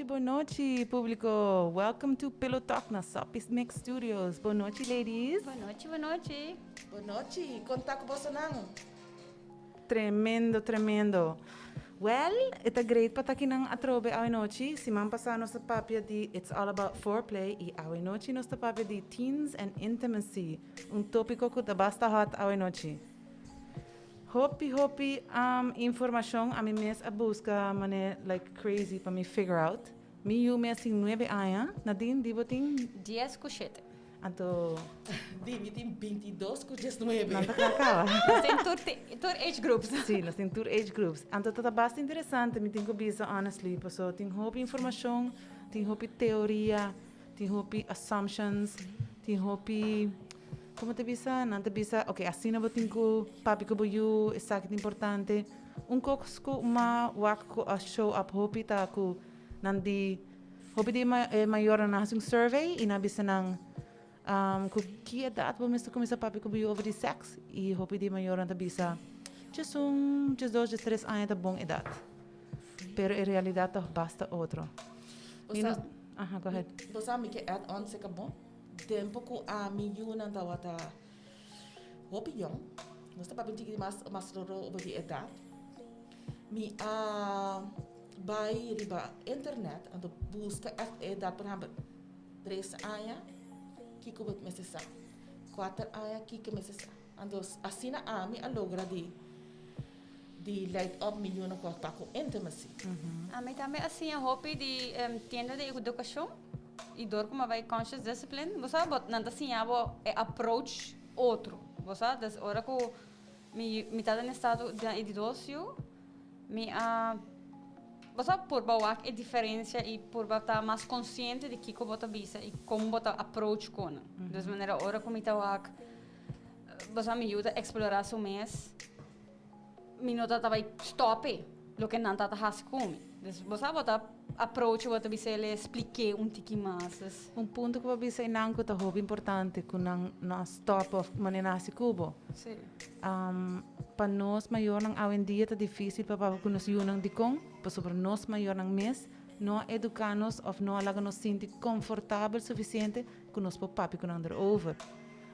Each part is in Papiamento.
Bon nochi, bon nochi, publico. Welcome to Pillow Talk na Soppy Mix Studios. Bon nochi, ladies. Bon nochi, bon nochi. Bon nochi, con ta cu bosonan? Tremendo, tremendo. Well, e ta great pa ta akinan atrobe awe nochi. Siman pasa nos a papia di It's All About Foreplay y awe nochi nos ta papia di Teens and Intimacy, un topico cu ta basta hot awe nochi. Hopi hopi informacion ami mes a busca mane like crazy pa mi figure out. Mi yu mes tin 9 aña. Nadine, di bo tin? 10 ku 7. Anto Di mi tin 22 ku 19. Nan ta caba. Nos tin tur age groups. Si, nos tin tur age groups. Anto ta basta interesante, mi tin cu bisa, honestly, paso tin hopi informacion, tin hopi teoria, tin hopi assumptions, tin hopi, con ta bisa? Nan ta bisa, ok, asina bo tin cu papia cu bo yu, esaki ta importante. Un cos cu m'a wak cu a show up hopi ta cu nan di hopi di mayor nan hasi un survey y nan bisa nan cu ki edad bo mester cuminsa papia cu bo yu over di sex, y hopi di mayor nan ta bisa 11, 12, 13 aña ta bon edad. Pero en realidad ta basta otro. Bo Aha, go ahead. Bo sa, mi ke add on seka bon. Tempo ku ami yunan tawata hopi jong. Nos ta papia un tiki mas mas roro over di edad. Mi a bai riba internet anto busca echt edad, por ehempel, 3 aña, kiko bo mester sa. 4 aña, kiko mester sa. Anto asina ami a logra di light up mi yunan pa ku intimacy. Ami tambe asina hopi di tienda di educacion y door cu m'a bay Conscious Discipline, bo sa, bo nan ta siña bo e approach otro. Bo sa, dus ora cu mi ta den estado di dos yu, mi a, bo sa, purba wak e diferencia y purba ta mas consciente di kiko bo ta bisa y con bo ta approach cu nan. Dus manera ora cu mi ta wak, bo sa, mi yu ta explora su mes, mi no ta bai stop e loke nan ta hasi cu mi. Dus bo sa, bo ta approach, bo ta bisa ele, explique un tiki mas. Dus, Un punto cu bo a bisa einan cu ta hopi importante, cu nan no a stop of manera hasi cu bo. Pa nos mayornan awendia ta dificil pa papia cu nos yunan. Dicon? Pasobra nos mayornan mes no a educa nos of no a laga nos sinti comfortabel suficiente cu nos por papia cu nan erover.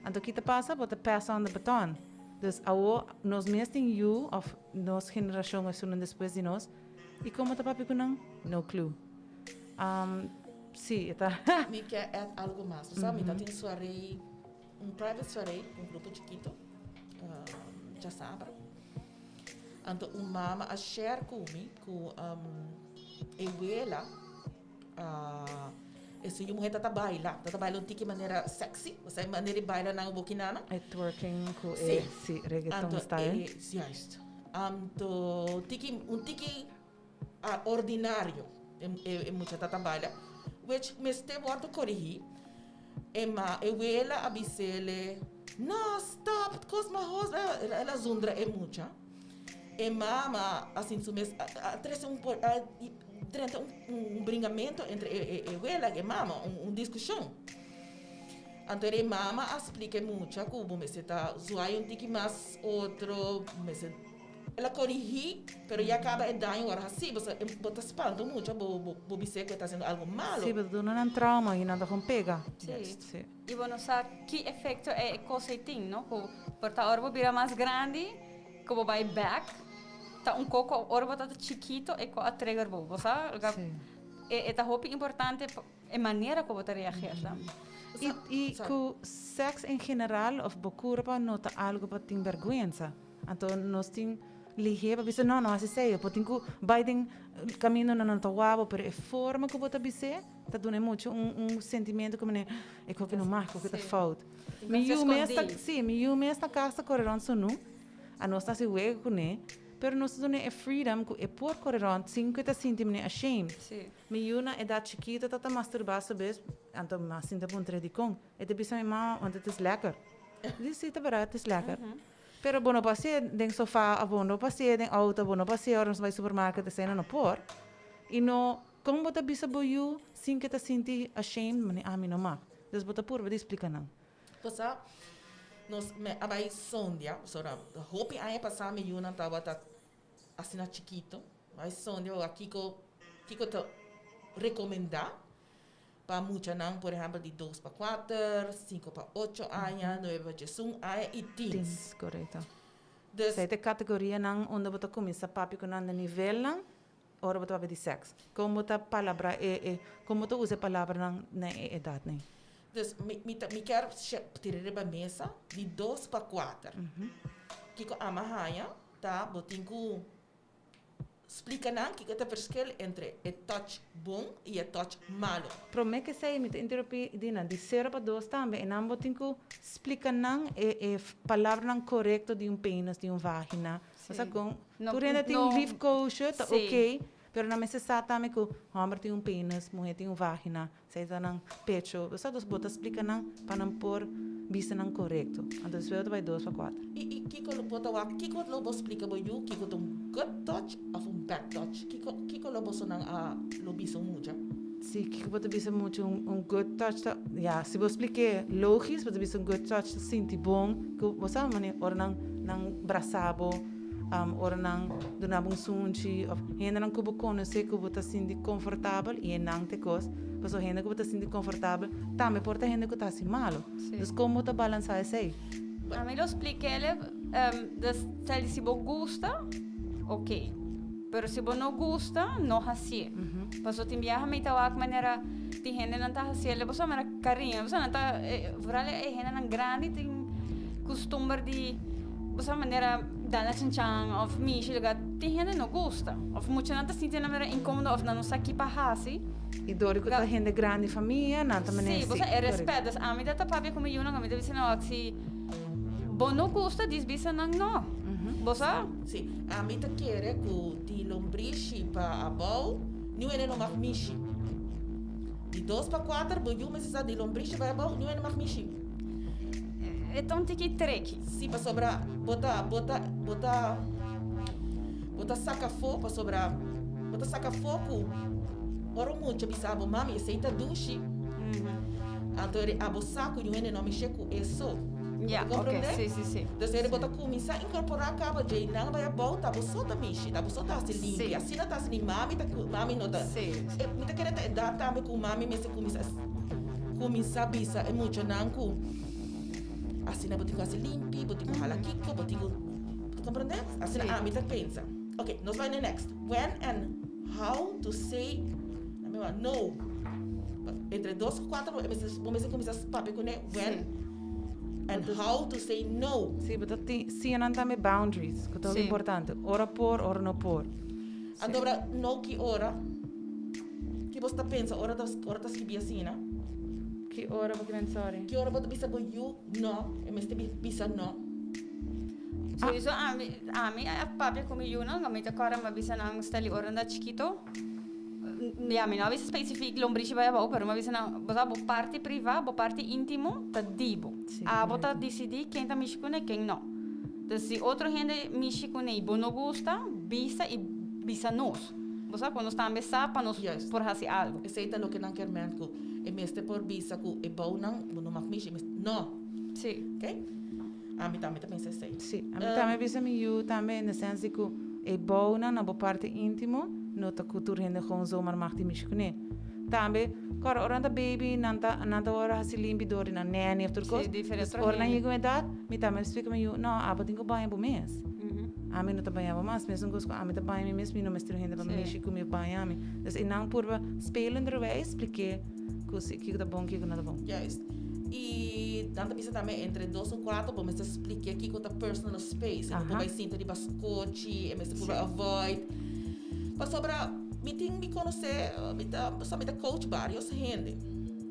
Anto kico ta pasa? Bo ta pass on the baton. Dus awo nos mes tin yu of nos generacion esunnan despues di nos y con bo ta papia cu nan? No clue. Si, ta. Mi ke add algo mas. Bo sa, mi ta tin soirée, un private soirée, un grupo chikito, djasabra. Anto un mama a share cu mi cu e wela, e su muher tata baila, tata baila un tiki manera sexy, osea manera di baila nan bokinana. E twerking cu e si, reggaeton Anto, style. Juist. Anto tiki, un tiki ordinario e mucha tata baila, which mester wordo corigi. E ma e wela a bisele, "No, stop, cos mahos." El a zundra e mucha. E mama a sinti su mes a trece a drenta un bringamento entre e wela y e mama, un discusion. Anto e mama a splica e mucha cu bo mester ta zwaai un tiki mas otro, mester el a corigi, pero ya caba e daño ora haci, bo ta spanta mucha, bo bis'é cu e ta haciendo algo malo. Si, bo ta duna nan trauma y nan ta con pega. Si. Y bo no sa ki efecto e cos ei tin, no? Cu por ta ora bo bira mas grandi, cu bo bai back, ta un coco ora bo ta chikito e co a trigger bo. Bo sa? E ta hopi importante e manera cu bo ta reageer tambe. Y cu sex en general of bo curpa no ta algo pa tin berguensa. Anto nos tin lihe pa bisa, "No, no haci esey." Bo tin cu bai den camino no no ta wabo, pero e forma cu bo ta bis'é ta duna mucho un sentimento como ne e koki no mag, koki ta fout. Mi yu mes ta, si, mi yu mes na cas ta core rond sunu, a nos ta haci wega cune, pero nos ta duna e freedom cu e por core rond sin cu e ta sinti mene ashamed. Mi yu na edad chikito ta ta masturba su bes, anto mi a sinta puntra dicon. E ta bisa mi, "Mama, want het is lekker." Di si, ta berdad, het is lekker. Pero bo no por hacié den sofa, of bo no por hacié den auto, bo no por hacié ora nos bai supermarket, esei no por. Y no, con bo ta bisa bo yu sin cu e ta sinti ashamed, mane ami no mag? Dus bo ta purba di explica nan. Cosa, nos me a bai sondia, so hopi aña pasa mi yunan tabata asina chikito, bai sondia, kiko ta. rekomendá pa muchanan, por ehèmpel, di 2 pa 4, 5 pa 8 aña, 9 pa 11 aña i teens. Teens, korekto. Dus, Esei ta e kategorianan unda bo ta kuminsá papia ku nan na nivelnan, ora bo ta papia di seks. Kon bo ta palabra e, kon bo ta usa e palabranan na e edatnan. Dus mi ke tira riba mesa di 2 pa 4. Kiko ami a haña, ta bo tin ku splika nan kiko ta verschil entre e touch bon i e touch malo. Promé ku esei, mi ta interumpí, Dina, di 0 pa 2 tambe, i nan bo tin ku splika nan e palabranan korekto di un penis, di un vagina. Osea, kon, No, tur hende tin no. liefkoosje, ta ok, pero nan mester sa tambe ku hòmber tin un penis, muhé tin un vagina, esei ta nan pecho. Osea, dus bo ta splika nan pa nan por bisa nan korekto. Anto despues bo ta bai 2 pa 4. I kiko lo bo ta wak, kiko lo bo splika bo yu, kiko ta un good touch òf un bad touch? Kiko lo bo nan a lo bisa un mucha? Si, kiko bo ta bisa mucha un good touch ta, ja, si bo splik'é logisch, bo ta bisa un good touch ta sinti bon, ku bo sabi manera ora nan brasa bo, ora nan duna bo un sunchi, òf hendenan ku bo konosé ku bo ta sinti konfortabel, i e nan te kos, pasobra hende ku bo ta sinti konfortabel tambe por ta hende ku ta hasi malo. Dus kon bo ta balansá esei? Ami lo splik'é, dus si bo gusta, ok. Pero si bo no gusta, no hasié. Paso tin biaha mi ta wak manera tin hendenan ta hasié, bo sa manera kariño, bo sa nan ta, vooral e hendenan grandi tin kustumber di, bo sa manera dal na chanchan òf mishi lugar, tin hende no gusta. Òf muchanan ta sinti nan manera inkómodo òf nan no sa ki pa hasi. I dor di ku ta hende grandi famia, nan ta manera Sí, bo sa e rèspèt. Dus ami ta papia ku mi yunan, ami ta bisa nan wak si bo no gusta, dis bisa nan no. Bo sa? Si, ami ta kere ku di lombrishi pa abou, niun hende no mag mishi. Di 2 pa 4, bo yu mester sa di lombrishi pa abou, niun hende mag mishi. E ta un tiki tricky. Si, pasobra bo ta saka fo, pasobra bo ta saka fo ku ora mucha bisa bo: "Mami, esei ta dushi." Anto abo sa ku niun hende no mishi ku eso. Komprendé? Sí. Dus ere bo ta kuminsá inkorporá kaba djei nan bai abou, ta bo so ta mishi, ta bo so ta hasi limpi. Asina ta hasi ni mami ta mami no ta. E, mi ta kere ta edat tambe ku mami mester kuminsá bisa e muchanan ku asina bo tin ku hasi limpi, bo tin ku hala kiko, bo tin ku komprendé? Asina ami ta pensa. Ok, nos bai na next. When and how to say no. Entre 2 i 4 bo mester kuminsá papia kuné when and how to say no. Si, bo ta siña nan tambe boundaries, ku ta importante. Ora por, ora no por. Anto no ki ora? Ki bo ta pensa ora ta skibí asina? Ki ora bo ke sorry? Ki ora bo ta bisa bo yu no, e mester bisa no? So, so ami a papia ku mi yunan, ami ta kòrda mi a bisa nan steli ora nan ta chikito. Ja, mi no a bisa spesifik lombrishi bai abou, pero mi a bisa nan, bo sa bo parti privá, bo parti íntimo ta di bo. Abo ta disidí ken ta mishi kuné, ken no. Dus si otro hende mishi kuné i bo no gusta, bisa i bisa nos. Bo sa ku nos tambe sa pa nos por hasi algu. Esei ta loke nan kier ment ku e mester por bisa ku e bounan bo no mag mishi, no. Ok? Ami tambe ta pensa esei. Si, ami tambe bisa mi yu tambe in de sens di ku e bounan na bo parti íntimo no ta ku tur hende gewoon zomaar mag di mishi kuné. Tambe, kòrda ora nan ta baby nan ta ora hasi limpi dor di nan nanny òf tur kos. Diferente Dus ora nan yega un edat, mi tambe a splika mi yu, no, abo tin ku baña bo mes. Ami no ta baña bo mas. Mesun kos ku ami ta baña mi mes, mi no mester un hende pa mishi ku mi baña mi. Dus e nan purba spelenderwijs splik'é ku si kiko ta bon, kiko no ta bon. Juist. I nan ta bisa tambe entre 2 o 4 bo mester splik'é kiko ta personal space. E no por bai sinta riba skochi, e mester purba avoid. Pasobra mi tin mi konosé, mi ta coach varios hende.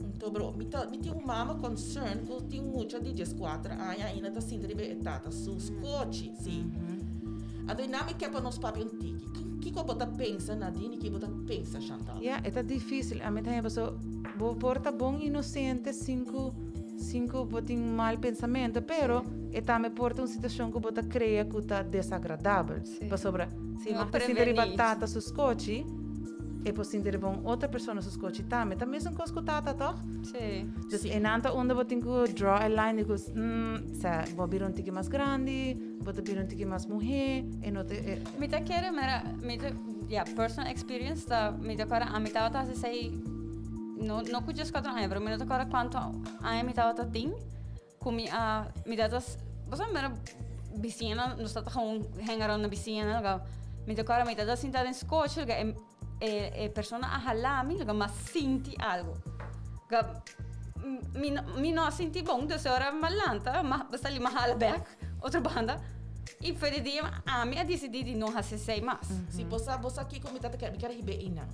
Anto bro, mi tin un mama concern ku tin mucha di 14 aña ainda ta sinta riba e tata su skochi, si. Anto nan mi ke pa nos papia un tiki. Kiko bo ta pensa, Nadine, i kiko bo ta pensa, Chantal? Ja, e ta difísil. Ami ta paso bo por ta bon inosente sin ku bo tin mal pensamentu, pero e tambe por ta un situashon ku bo ta krea ku ta desagradabel. Pasobra si No mag ta sinta riba prevení. tata su skochi, e por sinta riba un otro persona su skochi tambe. Ta mesun kos ku tata, toch? Si. Dus e nan ta unda bo tin ku draw a line di ku, sa, bo bira un tiki mas grandi, bo ta bira un tiki mas muhé, e no te, Mi ta kere, mira, mi ta. Ja, personal experience ta mi ta kòrda ami tabata hasi esei no no ku 14 aña pero mi no ta kòrda kuantu aña mi tabata tin ku mi a mi tabata bo sa mira bisiñanan nos tabata gewoon hang around na bisiñanan loke mi ta kòrda mi tabata sinta den skochi loke e e e persona a hala mi loke mi a sinti algu mi no mi no a sinti bon dus e ora mi a lanta mi a sali mi a hala bek. Otro banda, y for di dia ami a dicidi di no haci esey mas. Si bo sa, bo sa kico mi ta ta mi kier hiba einan.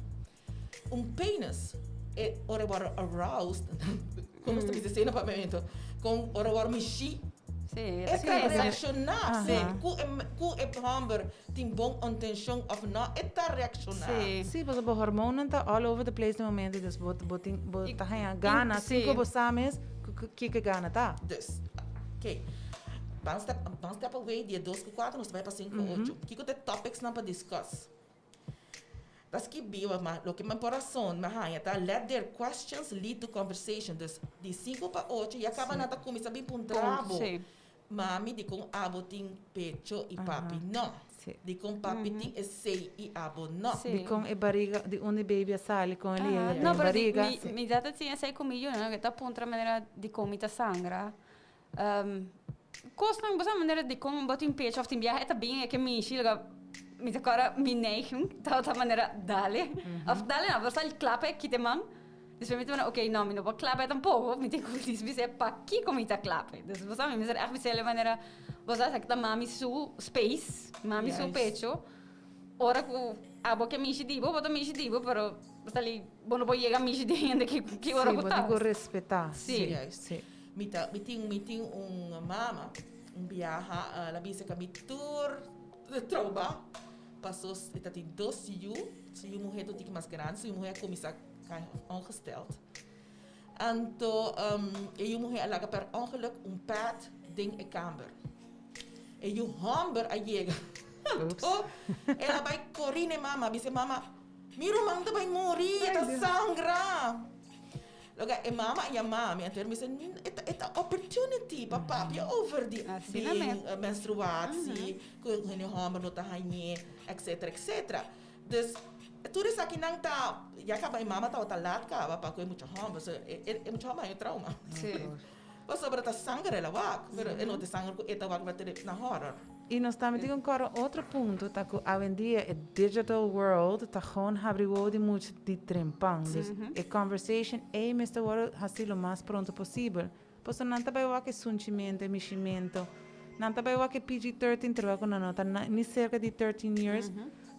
Un penis, e ora e wòrdu aroused, kon nos ta bisa esei na papiamento? Kon ora e wòrdu mishí, Sí, e ta reakshoná. Sí. Ku e ku e hòmber tin bon intenshon òf nò, e ta reakshoná. Sí. Sí, pasobra bo hormoonnan ta all over the place na momento, dus bo bo tin bo ta haña gana Sí. sin ku bo sa mes kiko e gana ta. Dus, oké. Ban step, ban step away di e dos ku kuater, nos ta bai pa sinku ku ocho. Kiko ta e topicsnan pa discuss? Ta skibí, ma loke mi por rason mi a haña ta let their questions lead to conversation. Dus, di sinku pa ocho ya kaba nan ta kuminsá bin puntra bo. Mami, dikon abo tin pecho i papi no? Dikon papi tin esei i abo no? Dikon e bariga di un di baby a sali kon el yega den No, pero bariga? mi tata tin esei ku mi yunan, ke ta puntra manera dikon mi ta sangra. Kosnan, bo sa manera dikon bo tin pecho òf tin biaha e ta bin e ke mishi, loke mi ta kòrda mi neiging tabata manera dale òf dale no, bo sa klap e kita e man. Despues mi ta manda, ok, no, mi no por klap'e tampoco, mi tin cu bis'e pakico mi ta klap'e. Dus bo sa, mi mester echt bis'e manera, bo sa, esaki ta mami su space, mami su pecho, ora cu abo ke mishi di bo, bo ta mishi di bo, pero bo sa li, bo no por yega mishi di hende ki ki ora Sí, cu bo ta. tin cu respeta. Sí. Sí. Mi ta, mi tin, mi tin un mama, un biaha, el a bisa cu mi tur trauma paso e ta tin dos yu, su yu muhe ta un tiki mas grandi, su yu muhe a cuminsa ongesteld. Anto e yu muhé a laga per ongeluk un pad den e kamber. E yu hòmber a yega. Anto el a bai kori na e mama, a bisa e mama, Mi ruman ta bai muri, e ta sangra. Loke e mama a yama mi, anto el a bisa, E ta opportunity pa papia over di menstruatie, ku hende hòmber no ta hañ'é, etcetera, etcetera. Dus, tur esakinan ta, ya kaba e mama tabata laat kaba pa ku e mucha hòmber, so e e mucha hòmber haña trauma. Sí. Pasobra ta sanger el a wak, pero e no ta e sanger ku e ta wak na horror. I nos tambe tin ku kòrda otro punto ta ku awendia e digital world ta gewoon habri wowo di mucha di trempan. Dus e conversation ei mester wòrdu hasi lo mas pronto posibel. Pasobra nan ta bai wak e sunchimento, e mishimento. Nan ta bai wak e PG-13 terwijl ku nan no ta ni serka di 13 years.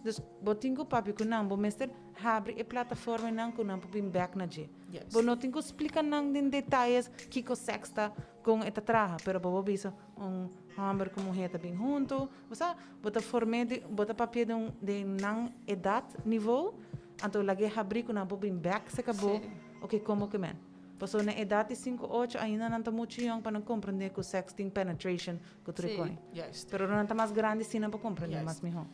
Dus bo tin ku papia ku nan. Bo mester habri e plataformanan ku nan por bin bek na dje. Bo no tin ku splika nan den detayes kiko sèks ta, kon e ta traha. Pero bo por bisa un hòmber ku muhé ta bin huntu. Bo sa, bo ta form'é di, bo ta papia den un, den nan edat, nivou, anto lag'é habri ku nan por bin bek serka bo, oke, komo ke men. Pasobra na edat di sinku ocho ainda nan ta muchu yong pa nan komprendé ku sèks tin penetration ku tur e koi. Pero ora nan ta mas grandi sí nan por komprendé mas mihó.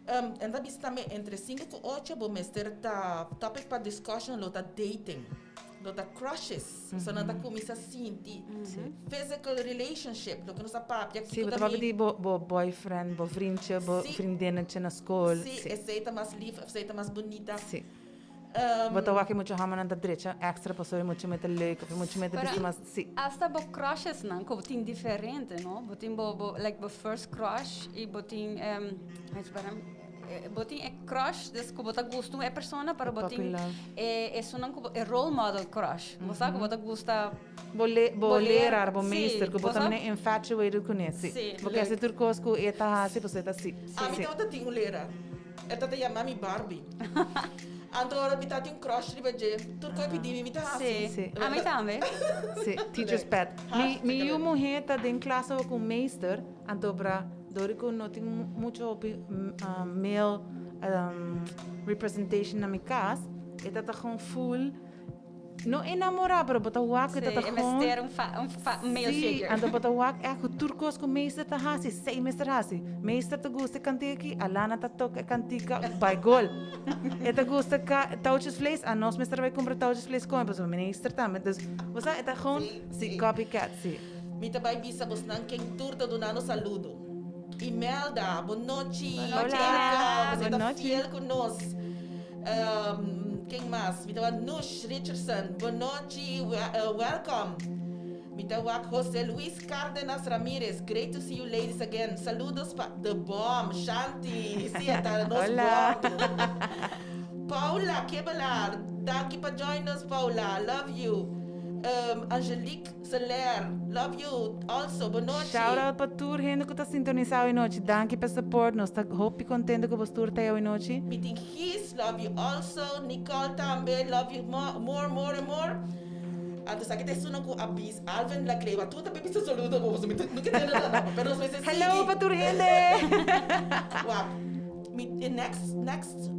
En ta bisa tambe entre sinku ku ocho bo mester ta topic pa discussion lo ta dating, lo ta crushes, so nan ta kuminsá sinti physical relationship, loke nos ta papia Sí, bo ta papia di bo bo boyfriend, bo vrindje, bo vriendinnetje na skol. Sí, esei ta mas lief of esei ta mas bunita. Sí. Bo ta wak e mucha homennan ta drecha extra pasobra e mucha mei ta leuk of e mucha mei ta bisti mas, si. Hasta bo crushesnan ku bo tin diferente, no? Bo tin bo bo like bo first crush i bo tin bo tin e crush des ku bo ta gusta un e persona pero bo tin e esunnan ku bo e role model crush. Bo sa ku bo ta gusta Bo le bo leraar, bo meester ku bo ta mene infatuated kuné, si. Bo ke hasi tur kos ku e ta hasi pasobra e ta si. Ami tabata tin un leraar. E ta ta yama mi Barbie. Anto ora mi ta tin un crush riba dje, tur kos e pidi mi, mi ta hasi. Sí, ami tambe. Sí, teacher's pet. Mi mi yu muhé ta den klas awo ku un meester, anto bra dor ku no tin mucho hopi male representation na mi kas, e ta ta gewoon full No enamorá, pero bo ta wak ku e ta ta Sí, e gewoon. mester un fa, un fa, un male Sí, figure. anto bo ta wak ègt ku tur kos ku meester ta hasi, esei mester hasi. Meester ta gusta e kantika aki, Alana ta toka e kantika bai gol. E ta gusta ka touwtjesvlees, anos mester a bai kumpra touwtjesvlees kome, pasobra meester tambe. Dus, bo sa, e ta gewoon, Sí, sí, sí. copycat, sí. Mi ta bai bisa bosnan ken tur ta duna nos saludo. Imelda, bon nochi. Bon nochi, Hola. Bon nochi. Fiel ku nos. Ken mas? Mi ta wak Nush Richardson. Bon nochi, welcome. Mi ta wak Jose Luis Cardenas Ramirez. Great to see you ladies again. Saludos pa The Bomb, Shanti. Si, ta nos Hola. bomb. Paula Kebelaar, danki pa join us, Paula. Love you. Angelique Soler, love you also. Bon nochi. Shout out pa tur hende ku ta sintonisá awe nochi. Danki pa support. Nos ta hopi kontento ku bos tur ta awe nochi. Mi tin Gis, love you also. Nicole tambe, love you more, more, more and more. Anto esaki ta esunnan ku a bis Alvin Lacleva. Tur ta bisa saludo bo, pasobra mi ta nunca tende nan nomber, pero nos mester sigui. Hello pa tur hende! Wak, mi e next next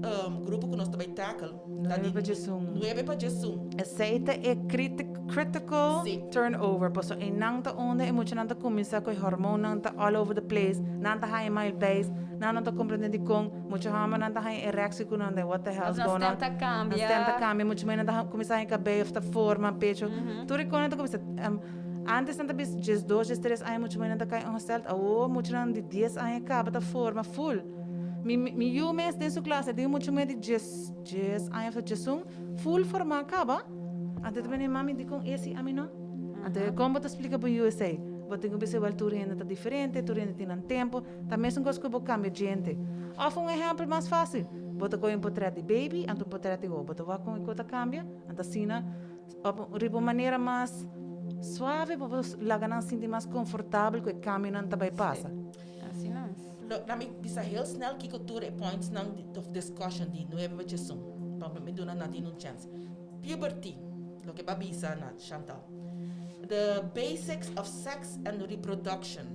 grupo ku nos ta bai tackle ta di 9 pa 11. 9 pa 11. Esei ta e critical turnover, pasobra einan ta unda e muchanan ta kuminsá ku e hormoonnan ta all over the place, nan ta haña mal beis, nan no ta komprendé dikon, mucha hòmbernan ta haña ereksie ku nan den what the hell is Nan going on. stem ta kambia. Nan stem ta kambia, mucha muhernan ta kuminsá haña kabei òf ta forma pecho. Tur e konan ta kuminsá, antes nan ta bisa 12, 13 aña mucha muhernan ta kai ongesteld, awor muchanan di 10 aña kaba ta forma full. Mi mi yu mes den su klas e tin mucha muher di 10 aña òf 11, Full formá kaba, anto e ta bini, Mami, dikon esi ami no? Anto kon bo ta splika bo yu esei? Bo tin ku bisa wèl tur hende ta diferente, tur hende tin nan tempu, ta mesun kos ku bo kambia djente. Òf un ehèmpel mas fásil, bo ta kohe un potrèt di baby anto un potrèt di wou, bo ta wak kon e kos ta kambia, anto asina òf riba un manera mas suave bo por laga nan sinti mas konfortabel ku e kambionan ta bai pasa. Asina es. Lo, laat mi bisa heel snel kiko tur e pointsnan of discussion di nuebe pa djesun, pa mi duna Nadine un chance. Puberty, loke bo a bisa na Chantal. The basics of sex and reproduction,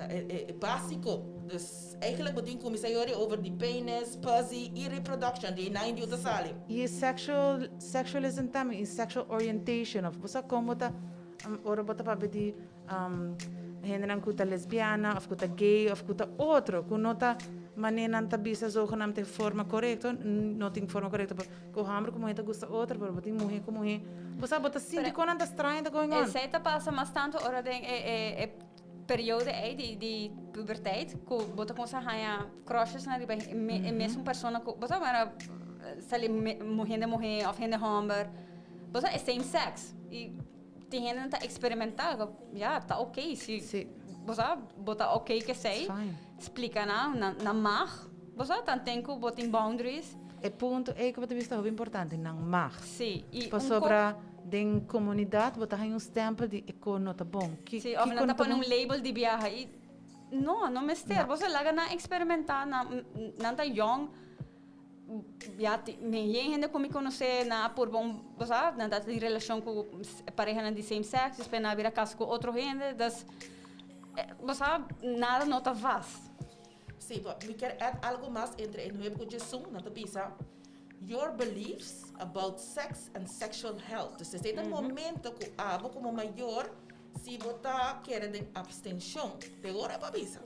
e, e basico. Dus eigenlijk bo tin cuminsa yori over di penis, pussy y reproduction, di einan yu ta sali. Y sexual, sexualism tambe, y sexual orientation, of bo sa con bo ta, ora bo ta papia di Hendenan ku ta lesbiana òf ku ta gay òf ku ta otro ku no ta manera nan ta bisa zogenaamd e forma korekto, no tin forma korekto pero ku hòmber ku muhé ta gusta otro pero bo tin muhé ku muhé bo sa bo ta sinti kon nan ta straño ta going on. Esei ta pasa mas tantu ora den e e e periodo ei di di puberteit ku bo ta kuminsá haña crushes nan riba e mesun persona ku bo sa manera sali hende muhé òf hende hòmber bo sa e same sex i Tin hende ta experimentá, ya, ta ok si Sí. bo sa, bo ta ok ku esei, It's fine. splika nan, nan, nan mag, bo sa, tanten ku bo tin boundaries. E punto ei ku bo ta bisa ta hopi importante, nan mag. Sí, i un ko. Pasobra den komunidat bo ta haña un stempel di e ko no ta bon. Ki, Sí, òf kiko nan no ta ta pone bon? un label di biaha i no, no mester. No. Bo sa laga nan experimentá, nan, nan ta yong. Ya ti mi yen hende ku mi konosé nan a purba un bo sa nan ta tin relashon ku parehanan di same sex despues nan a bira kasa ku otro hende dus bo sa nada no ta vast. Sí, pero mi kier add algo mas entre e nuebe ku djesun, nan ta bisa your beliefs about sex and sexual health. Dus esei ta momento ku abo komo mayor si bo ta kere den abstenshon, te ora bo a bisa.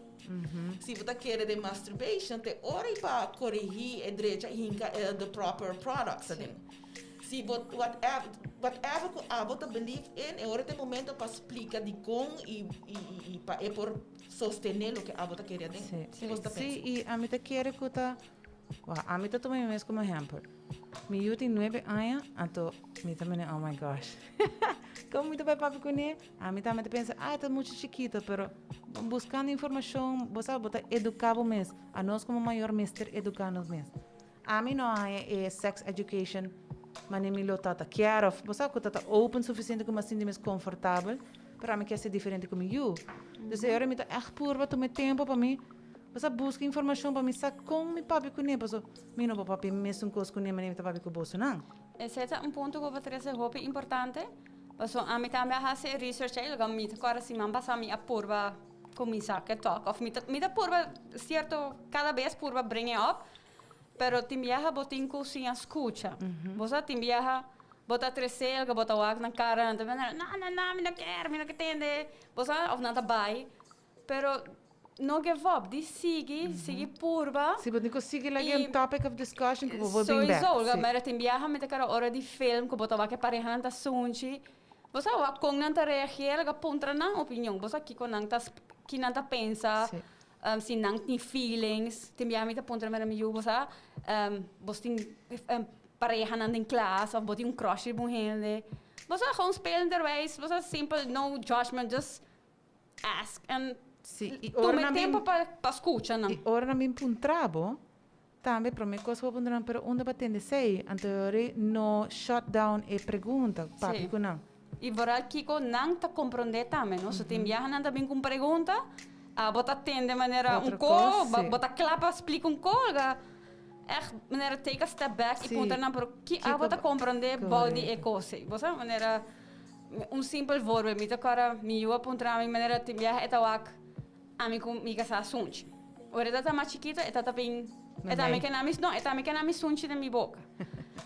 Si bo ta kere den masturbation, te ora i pa korigí e drecha i hinka e the proper products aden. Si bo whatever, whatever ku abo ta believe in, e ora ta e momento pa splika dikon i i i pa e por sostené loke abo ta kere aden. Sí. Ki bos ta pensa? Sí, i ami ta kere ku ta, wou, ami ta tuma mi mes komo ehèmpel. Mi yu tin nuebe aña, anto mi ta mene, oh my gosh, komo mi ta bai papia kuné? Ami tambe ta pensa, ah, e ta muchu chikito, pero buskando informashon, bo sa, bo ta eduká bo mes. Anos komo mayor mester eduká nos mes. Ami no a haña e sex education manera mi lo tabata kier òf bo sa ku tabata open sufisiente ku mi a sinti mes konfortabel, pero ami kier ser diferente ku mi yu. Dus e ora mi ta ègt purba tuma e tempu pa mi, bo sa, buska informashon pa mi sa kon mi papia kuné, pasobra mi no por papia mesun kos kuné manera mi ta papia ku bosonan. Esei ta un punto ku bo trese hopi importante. Pasobra ami tambe a hasi e research ei, loke mi ta kòrda siman pasá mi a purba kuminsá ku e talk òf mi ta mi ta purba sierto kada bes purba bring e up, pero tin biaha bo tin ku siña skucha. Bo sa tin biaha bo ta trese loke bo ta wak nan kara nan ta bira no no no mi no kier mi no ke tende, bo sa òf nan ta bai. Pero no give up, di sigui, sigui purba. Si bo tin cu sigui like un topic of discussion cu bo por bin back. Sowieso, si. Mira tin biaha mi ta kere ora di film cu bo ta wak e parehanan ta sunchi, bo sa wak con nan ta reageer, laga puntra nan opinion, bo sa kico nan ta, ki nan ta pensa. Si. Si nan tin feelings, tin biaha mi ta puntra mera mi yu, bo sa, bos tin parehanan den klas of bo tin un crush riba un hende. Bo sa, gewoon spelenderwijs, bo sa, simpel, no judgment, just ask and Sí, i ora tuma e nan bin tempo pa pa skucha nan. I ora nan bin puntra bo, tambe prome kos ku bo puntra nan, pero unda bo a tende esei? Anto yori no shut down e pregunta, papia Sí. ku nan. I vooral kiko nan ta komprondé tambe, no? So tin biaha nan ta bin ku un pregunta, abo ta tende manera un Otro ko, kos, bo sí. bo ta kla pa splika un ko, ga ègt manera take a step back i Sí. puntra nan, pero ki Kiko abo ta bo komprondé bou di e Korekto. kos ei? Bo sa manera Un simpel voorbeeld, mi ta kòrda mi yu a puntra mi manera tin biaha e ta wak ami ku mi kasá sunchi. Ora e ta ta mas chikito e ta ta bin e ta mi kena mi no e ta mi kena mi sunchi den mi boka.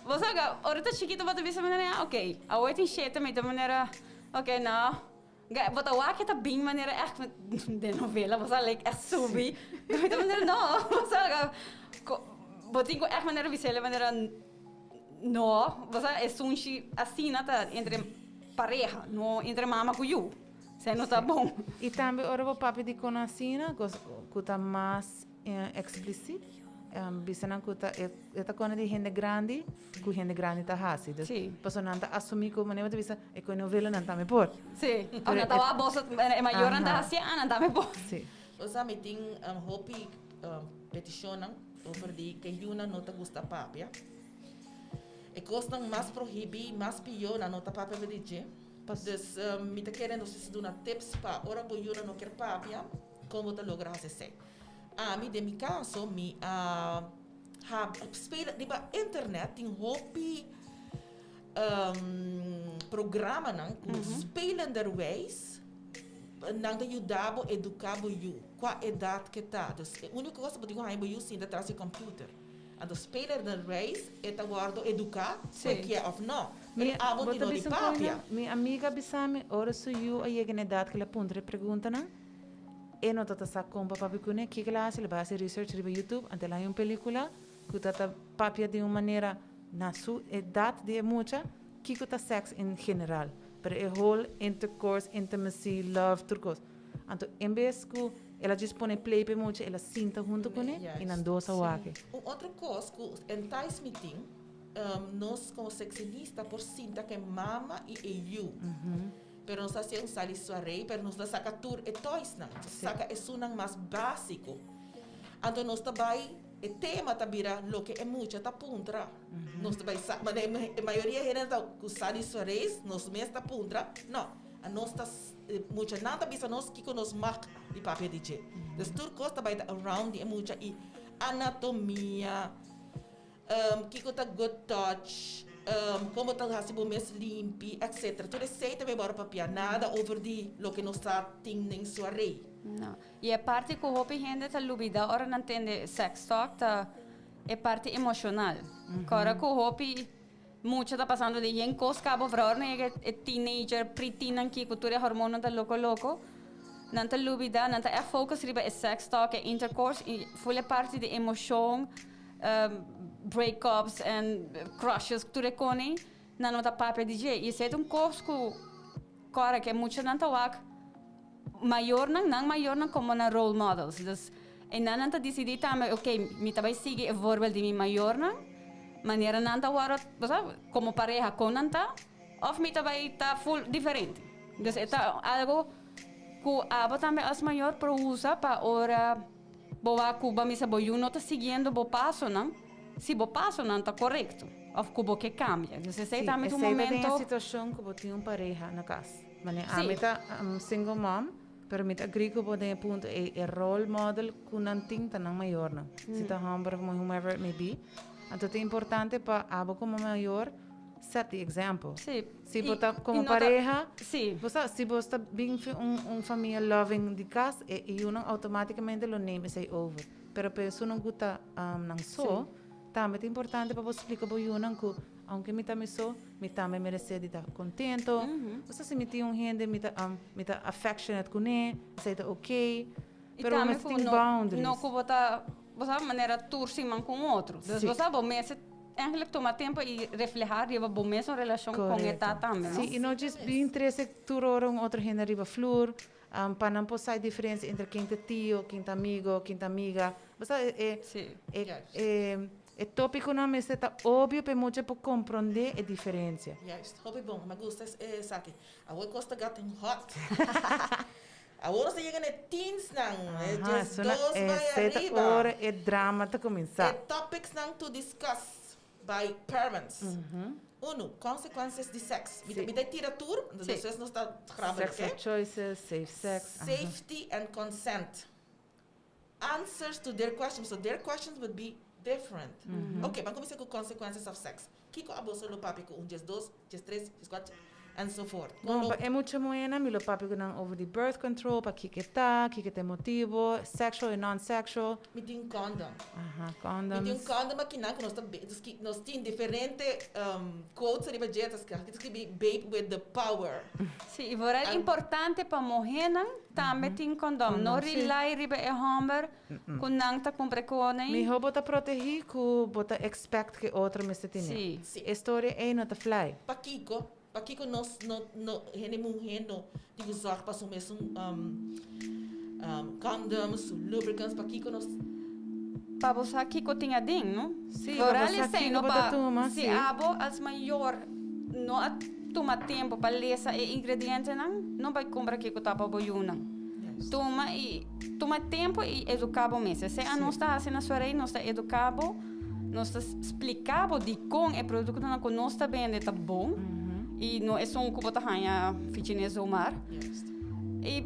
Bo sa ka ora e ta chikito bo ta bisa manera ya ok awo e tin shete mi ta manera ok no bo ta wak e ta bin manera ègt den novela bo sa like ègt subi mi ta manera no bo sa ka bo tin ku ègt manera bis'el manera. No, bo sa e sunchi asina ta entre pareha, no entre mama ku yu. Esei no ta bon. I tambe ora bo papia di kono asina, kos ku ta mas eksplisit, bisa nan ku ta e ta kono di hende grandi ku hende grandi ta hasi. Dus pasobra nan ta asumí ku manera bo ta bisa e koe novela nan tambe por. Sí, òf nan ta wak boso e mayornan ta hasié, ah nan tambe por. Sí. Bo sa mi tin hopi petishonnan over di ke yunan no ta gusta papia. E kosnan mas prohibí, mas pió, nan no ta papia over di dje. Dus mi ta kere nos mester duna tips pa ora bo yunan no kier papia, kon bo ta logra hasi esei. Ami den mi kaso mi a spela riba internet tin hopi programanan ku spelenderwijs nan ta yuda bo eduká bo yu kua edat ke ta. Dus e úniko kos ku bo tin ku haña bo yu sinta tras di computer. Anto spelenderwijs e ta wòrdu eduká ku e kier òf nò. Pero abo Bo tin ta no di bisa un kos papia. nan? Mi amiga a bisa mi ora su yu a yega na edat ku el a puntra e preguntanan, e no ta ta sa kon pa papia kuné. Kiko el a hasi? El a bai hasi research riba YouTube, anto el a haña un pelíkula ku ta ta papia di un manera na su edat di e mucha kiko ta sèks en general, pero e whole intercourse, intimacy, love, tur kos. Anto en bes ku el a djis pone play pa e mucha, el a sinta huntu kuné i nan dos a wak e. Un otro kos ku entice mi tin, nos komo seksionista por sinta ku e mama i e yu. Pero nos ta hasi un sali suarei, pero nos ta saka tur e toysnan, nos ta saka esunnan mas básiko. Anto nos ta bai. E tema ta bira loke e mucha ta puntra. Nos ta bai sa, manera e mayoria hende ta ku sa di su reis, nos mes ta puntra, no, anos ta, e muchanan ta bisa nos kiko nos mag di papia di dje. Dus tur kos ta bai ta around di e mucha i anatomia, kiko ta good touch, kon bo ta hasi bo mes limpi, etcetera. Tur esei ta bai wòrdu papia, nada over di loke nos sa tin den su rei. No. I e parti ku hopi hende ta lubidá ora nan tende sex talk ta e parti emoshonal. Kòrda ku hopi mucha ta pasando den yen kos kaba ora ora nan yega e teenager, pre-teen nan ki ku tur e hormonnan ta loko loko, nan ta lubidá, nan ta ègt focus riba e sex talk, e intercourse i ful e parti di emoshon, breakups en crushes tur e koni nan no ta papia di dje. I esei ta un kos ku kòrda ku e muchanan ta wak. Mayornan, nan mayornan komo nan role models. Dus e nan nan ta disidí tambe, ok, mi ta bai sigui e voorbeeld di mi mayornan, manera nan ta wòrdu, bo sa, komo pareha kon nan ta, òf mi ta bai ta ful diferente. Dus e ta algu ku abo tambe as mayor por usa pa ora bo wak ku bo a misa bo yu no ta siguiendo bo pasonan, si bo pasonan ta korekto òf ku bo ke kambia. Dus esei Sí, tambe ta un esei ta den e momento. situashon ku bo tin un pareha na kas. Mane Sí. ami ta un single mom, pero mi ta agree cu bo den e punto ey, e role model cu nan tin ta nan mayornan. Si ta homber of muher, whomever it may be. Anto ta importante pa abo como mayor set the example. Sí. Si bo Y- ta y como no ta- pareha, Sí. bo sa, si bo ta bin fi un, un famia loving di cas, e e yunan automaticamente lo neem esey over. Pero pa esunnan cu ta um, nan so, tambe ta importante pa bo splica bo yunan cu Aunke mi ta mi so, mi tambe meresé di ta kontento. Osea, si mi tin un hende mi ta mi ta affectionate kuné, esei ta oké. I Pero bo tambe mester ku tin no boundaries. no ku bo ta, bo sa, manera tur siman ku un otro. Dus Sí. bo sa, bo mester eigenlijk tuma tempu i reflehá riba bo mesun relashon kon e ta Korekto. tambe, no? Sí, i no djis bin trese tur ora un otro hende riba flur. Pa nan por sa e diferencia entre ken ta tio, ken ta amigo, ken ta amiga. Bo sa e e e e e topiconan mester ta obvio pa e mucha por comprende e diferencia. Juist, hopi bon, mi a gusta esaki. Awor e cos ta gatin hot. Awor nos ta yega na e teensnan, e 12 bai Esei ta ariba. ora e drama ta cuminsa. E topicsnan to discuss by parents. Uno, consequences di sex. Mi ta mi ta tira tur, entonces despues nos ta grabbel, oké? Sexual choices, safe sex. Safety and consent. Answers to their questions. So their questions would be different. Oké, ban kuminsá ku consequences of sex. Kiko abo so lo papia ku un 12, 13, 14, and so forth? Bon, pa e mucha muhénan mi lo papia ku nan over di birth control, pa kiko e ta, kiko ta e motibo, sexual i non-sexual. Mi tin un condom. Aha, Mi condoms. tin un condom akinan ku nos ta nos tin diferente quotes ariba dje, ta skibi babe with the power. Sí, i vooral importante pa muhénan tambe tin condom. No rely riba e hòmber ku nan ta kumpra e kone. Mihó bo ta protegí ku bo ta expect ku e otro mester tene. Sí. Sí. E storia ei no ta fly. Pakiko? Pakiko nos no no hende muhé no tin ku zòrg pa su mesun condoms, su lubricants? Pakiko nos. Pa bo sa kiko tin aden, no? Sí, pa bo Vooral sa esei, kiko no bo ta pa tuma, si sí. abo as mayor no a tuma tempo pa lesa e ingredientenan, no bai kumpra kiko ta pa bo yunan. Tuma i tuma tempo i eduká bo mes. Esei a nos ta hasi na Suarei, nos ta eduká bo, nos ta spliká bo dikon e produktonan ku nos ta bende ta bon i no esun ku bo ta haña fichine zomaar. I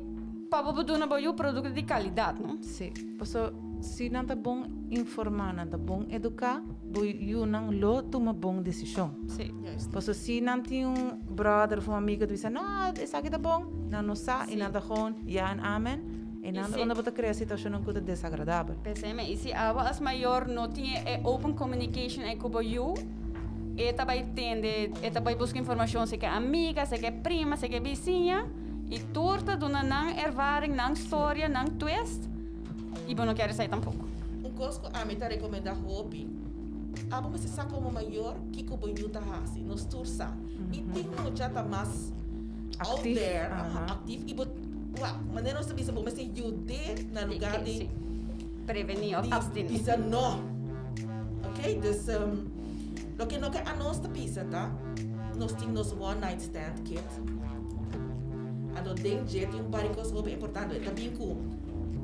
pa bo por duna bo yu produkto di kalidat, no? Sí, paso si nan ta bon informá, nan ta bon eduká, bo yunan lo tuma bon desishon. Sí. Paso si nan tin un brother of un amigo ta bisa, no, esaki ta bon, nan no sa i nan ta gewoon ja en amen, i nan ta unda bo ta krea situashonnan ku ta desagradabel. P'esei mi, i si abo as mayor no tin e open communication ei ku bo yu, e ta bai tende, e ta bai buska informashon si ke amiga, si ke prima, si ke bisiña, i tur ta duna nan ervaring, nan storia, nan twist, i bo no kier esei tampoko. Un kos ku ami ta rekomendá hopi, abo mester sa komo mayor kiko bo yu ta hasi. Nos tur sa. I tin mucha ta mas out Actief, there, aha. actief i bo wak, manera nos ta bisa bo mester yud'é na lugar di Sí. Prevení òf di abstení. bisa no. Ok, dus loke no ke anos ta bisa ta nos tin nos one night stand kit. Anto den dje tin un par di kos hopi importante. E ta bin ku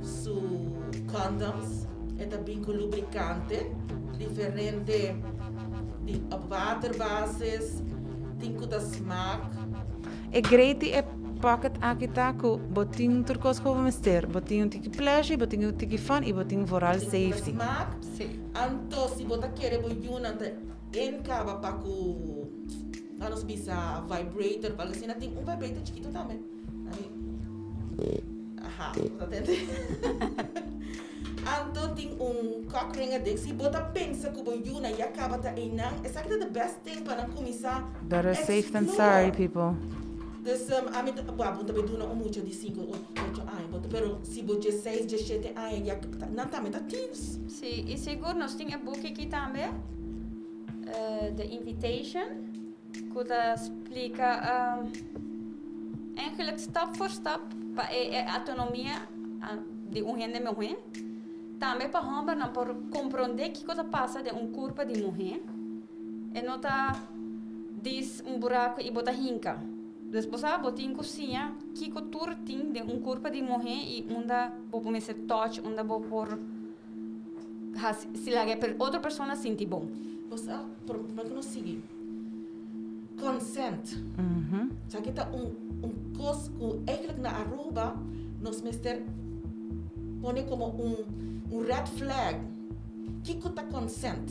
su condoms, e ta bin ku lubricante, diferente di op waterbasis, tin ku ta smaak. E great di e pocket aki ta ku bo tin tur kos ku bo mester. Bo tin un tiki pleasure, bo tin un tiki fun i bo tin vooral Tin ku ta safety. smaak. Sí. Anto si bo ta kere bo yunan ta enkaba pa ku Nan nos bisa vibrator of algo asina. Tin un vibrator chikito tambe. Ami, aha, bo ta tende. Anto tin un cock ring adek. Si bo ta pensa ku bo yuna ya kaba ta einan, esaki ta the best thing pa nan kuminsá Better safe than sorry, explore. people. Dus ami ta, bo ta bai duna un mucha di sinku, ocho aña, bo ta, pero si bo 16, 17 aña ya, nan tambe ta teens. Sí, i sigur nos tin e buki aki tambe. The Invitation, ku ta splika eigenlijk stap voor stap pa e autonomia di un hende muhé. Tambe pa hòmbernan por komprondé kiko ta pasa den un kurpa di muhé. E no ta dis un buraku i bo ta hinka. Dus bo sa bo tin ku siña kiko tur tin den un kurpa di muhé i unda bo por mester touch, unda bo por. Hasi si laga e otro persona sinti bon. Bo sa, por por ku nos sigui consent. Esaki ta un un kos ku eigenlijk na Aruba nos mester pone komo un un red flag. Kiko ta consent?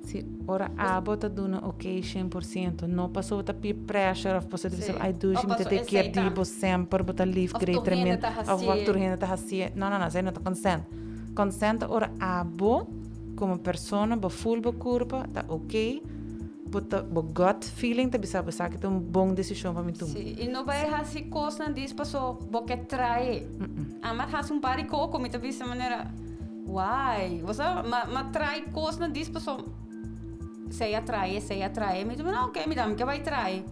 Si, ora abo ta duna ok 100%, no pasobra bo ta peer pressure of pasobra ta bisa ay dushi mi ta take care di bo semper, bo ta lief, great, tremendo, of wak tur hende ta hasié. No, no, no, esei no ta consent. Consent ta ora abo como persona bo ful bo curpa ta ok, bo ta bo gut feeling ta bisa bo esaki ta un bon decision pa mi tuma. Sí, y no bay haci cosnan dis paso bo ke trae. Ama haci un par di coco mi ta bisa manera why? Bo sa ma ma trae cosnan dis paso esey a trae esey a trae mi ta bisa ok mi tambe ke bay trae.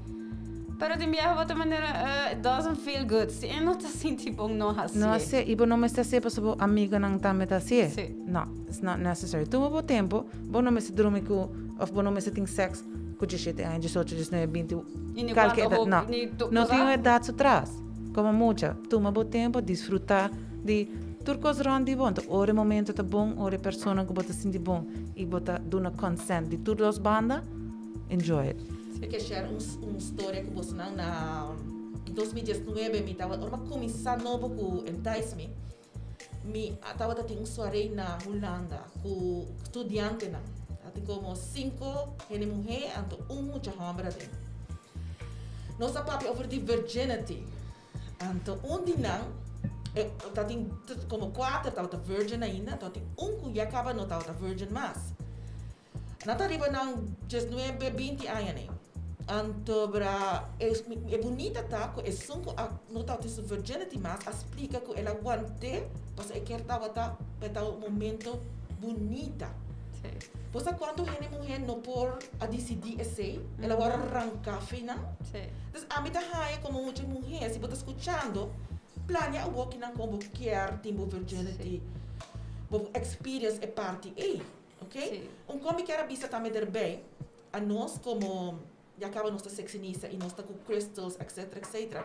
Pero tin biaha bo ta manera, uh, it doesn't feel good. Si e no ta sinti bon, no hasié. No hasié. I bo no mester hasié pasobra bo amigonan tambe ta hasié. Sí. No, it's not necessary. Tuma bo tempo, bo no mester drumi ku, òf bo no mester tin sèks ku diesshete aña, diesocho, diesnuebe, binti, I ni kalke kuantu edat. No. hopi, ni tu, No tin un cosa. edat su tras. Komo mucha, tuma bo tempo, disfrutá di tur kos rònt di bo. Anto ora e momento ta bon, ora e persona ku bo ta sinti bon i bo ta duna consent di tur dos banda, enjoy it. Mi ke share un un storia ku bosonan na 2019 mi tabata ora mi a kuminsá nobo ku Entice Me mi tabata tin un soiree na Hulanda ku studiantenan tabatin komo sinku hende muhé anto un mucha hòmber aden nos a papia over di virginity anto un di nan tabatin komo kuater tabata virgin ainda tabatin un ku ya kaba no tabata virgin mas. Nan ta riba nan diesnuebe, 20 aña nei. Anto bra e, e bunita ta ku esun ku a no tabatin su virginity mas a splika ku el a want'é pasobra e kier tabata pa e tabata un momento bunita. Sí. Bo sa kuantu hende muhé no por a disidí esei? El a wòrdu ranká fei nan. Sí. Entonces ami ta haña komo mucha muhé si bo ta skuchando plania awokinan kon bo kier tin bo virginity, bo experience e parti ei. Ok? Sí. Un kon mi kier a bisa tambe derbij, a nos komo, ya kaba nos ta sexinista i nos ta ku crystals etc etc.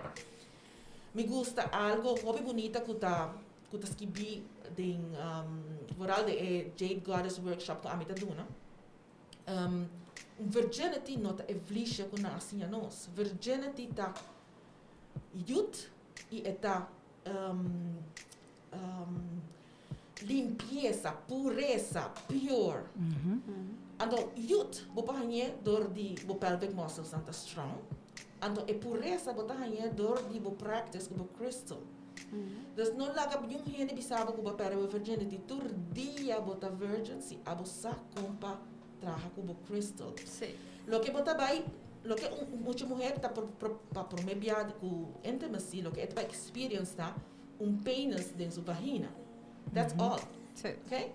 Mi gusta algo hopi bunita ku ta ku ta skibí den vooral den e Jade Goddess workshop ku ami ta duna. Un virginity no ta e vlisha ku nan a siña nos. Virginity ta yut i e ta Limpiesa, puresa, pure. Anto yut bo por hañ'é dor di bo pelvic muscles nan ta strong. Anto e puresa bo ta hañ'é dor di bo practice ku bo crystal. Dus no laga niun hende bisa bo ku bo a pèrdè bo virginity. Tur dia bo ta virgin si abo sa kon pa traha ku bo crystal. Loke bo ta bai, loke un mucha muher ta pa promé bia ku intimacy, loke e ta bai experience ta un penis den su vagina. That's all. Sí. Ok?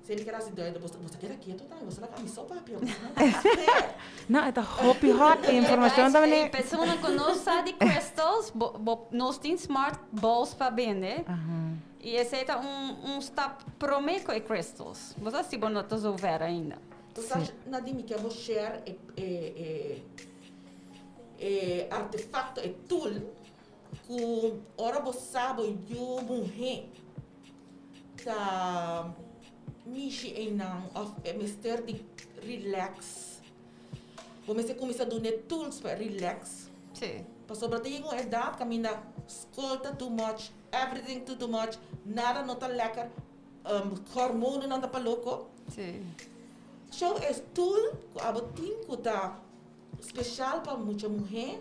Si mi keda hasi duidelijk, boso, boso keda keto tambe, boso laga mi so papia. Boso no ta fair. No, e ta hopi hot e informacion ta Guys, mene. persona ku no sa di crystals, bo, bo, nos tin smart balls pa bende. I esei ta un, un stap promé ku e crystals. Bo sa si bo no ta zover ainda. Bo sa, Nadine, mi ke bo share e, e, e, e artefacto, e tool Ku ora bo sa bo yu muhé ta mishi einan òf e mester di relax, bo mester kuminsá dun'é tools pa e relax. Sí. Pasobra ta yega un edat kaminda skol ta too much, everything ta too much, nada no ta lèker, hormononan ta pa loko. Sí. Show e tool ku abo tin ku ta Special pa mucha muhé.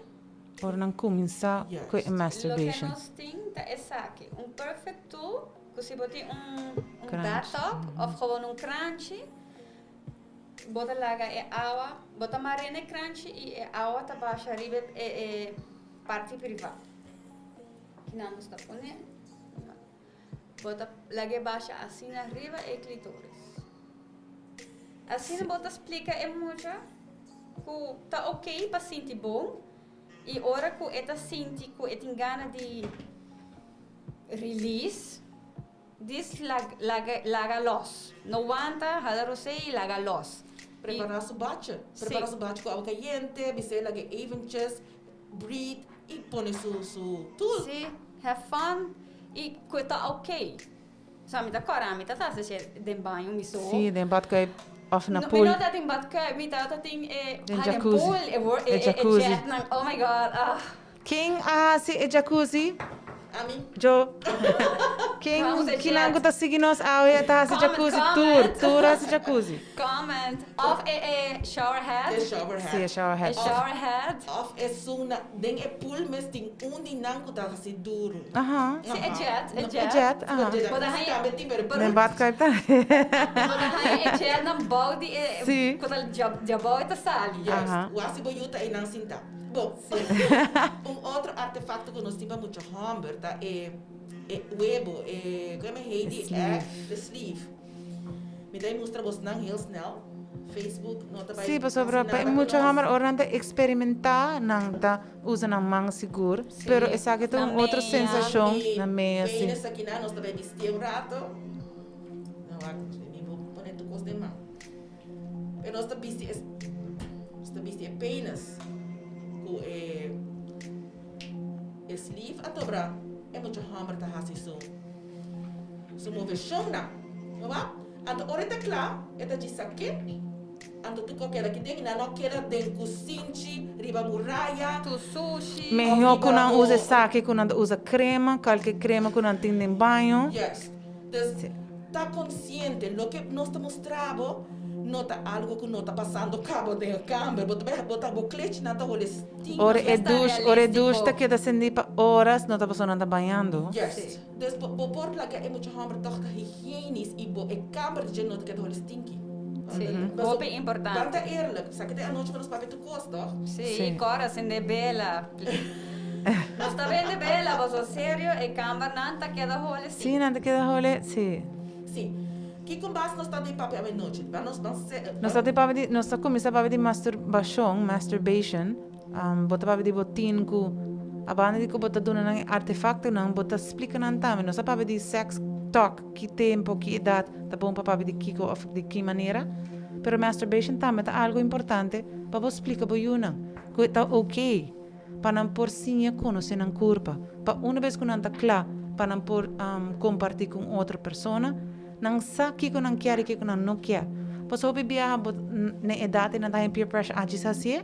Ora nan kuminsá ku e masturbation. Loke nos tin ta esaki, un perfect tool ku si bo tin un un Kranchi. bathtub of gewoon un kranchi, bo ta laga e awa, bo ta mar'é na e kranchi i e awa ta basha riba e e parti privá. Kinan nos ta pone, bo ta lag'é basha asina riba e klitoris. Asina bo ta splika e mucha ku ta ok pa sinti bon i ora ku e ta sinti ku e tin gana di release, dis laga laga los. No wanta, hala rosé i laga los. Prepara su bache. Prepara su bache ku awa kayente, bis'é lag'é eventjes breathe i pone su su tool. Sí, have fun i ku e ta ok. Sa mi ta kòrda mi ta ta hasi den baño mi so. Sí, den badkuip of na No, pool. Mi no ta tin badkuip, mi ta tin e Den ah, den jacuzzi. pool, e wor- e, E e, e jacuzzi. jet nan. Oh my God. Ah. Ken a hasi e jacuzzi? Ami. Jo. Ken, Vamos, e kinan jet. ku ta sigui nos awe ta hasi Comment, jacuzzi? Tur, comment. tur hasi jacuzzi. Comment. Of e, e shower head. E shower head. Sí, e shower E head. shower head. Of esun na den e pool mes tin un di nan ku ta hasi duru. Aha. Sí, e jet, e E jet. jet, aha. Bo ta haña- Tambe tin, pero Den badkuip tambe. Bo ta haña e jet nan bou di e Sí. ku ta djabou e ta sali. Juist. Aha. Wak si bo yu ta einan sintá. Bo, un otro artefakto ku nos tin pa mucha hòmber ta e e webo, e, koe men heet di E sleeve. E sleeve. Mi ta mustra bosnan heel snel. Facebook no ta bai Sí, pasobra hasi pa nada ku mucha nos. hòmber ora nan ta eksperimentá nan ta usa nan man sigur, Sí, pero esaki ta na un otro mea. sensashon I na mea, sí. penis aki nan nos ta bai bistié un rato. No wak, mi bo pone tur kos den man. Pero nos ta bisti e nos ta bisti e penis ku e e sleeve a dobra e mucha hòmber ta hasi su su moveshonnan. No wak? Anto ora e ta kla e ta djis sak'é anto tur kos keda aki den i nan no keda den kusinchi riba muraya. Tu sushi. Mehó ku nan usa esaki ku nan ta usa krema, kalke krema ku nan tin den baño. Juist. Dus ta konsiente loke nos ta mustra bo no ta algo ku no ta pasando kabo den e kamber. Bo ta bai bo ta bo klechinan ta hole stinki. Ora e Nos ta dush, ora e dush ta realístiko. keda sendí pa oras no ta pasobra nan ta bañando. Juist. Dus bo bo por laga e mucha hòmber tòg ta higienisch i bo e kamber dje no ta keda hole stinki. Sí, Paso hopi ban importante. ta eerlijk, sa ke te anochi ku nos papia tur kos tòg? Sí, Sí. i kòrda sende bela. Nos ta bende bela, paso serio e kambernan ta keda hole Sí, sí. nan ta keda hole, sí. Sí. Kiko mas nos ta di papia avenochi? Ban nos ban se Nos ta di papia di, nos ta kuminsá papia di masturbashon, masturbation. Bo ta papia di bo tin ku a banda di ku bo ta duna nan e artefaktonan, bo ta splika nan tambe. Nos ta papia di sex talk, ki tempu, ki edat ta bon pa papia di kiko òf di ki manera. Pero masturbation tambe ta algu importante pa bo splika bo yunan ku e ta oké. pa nan por siña konosé nan kurpa, pa una bes ku nan ta kla pa nan por kompartí ku un otro persona, nan sa kiko nan kier i kiko nan no kier. Pasobra hopi biaha bo na e edat ei nan ta haña peer pressure a djis hasié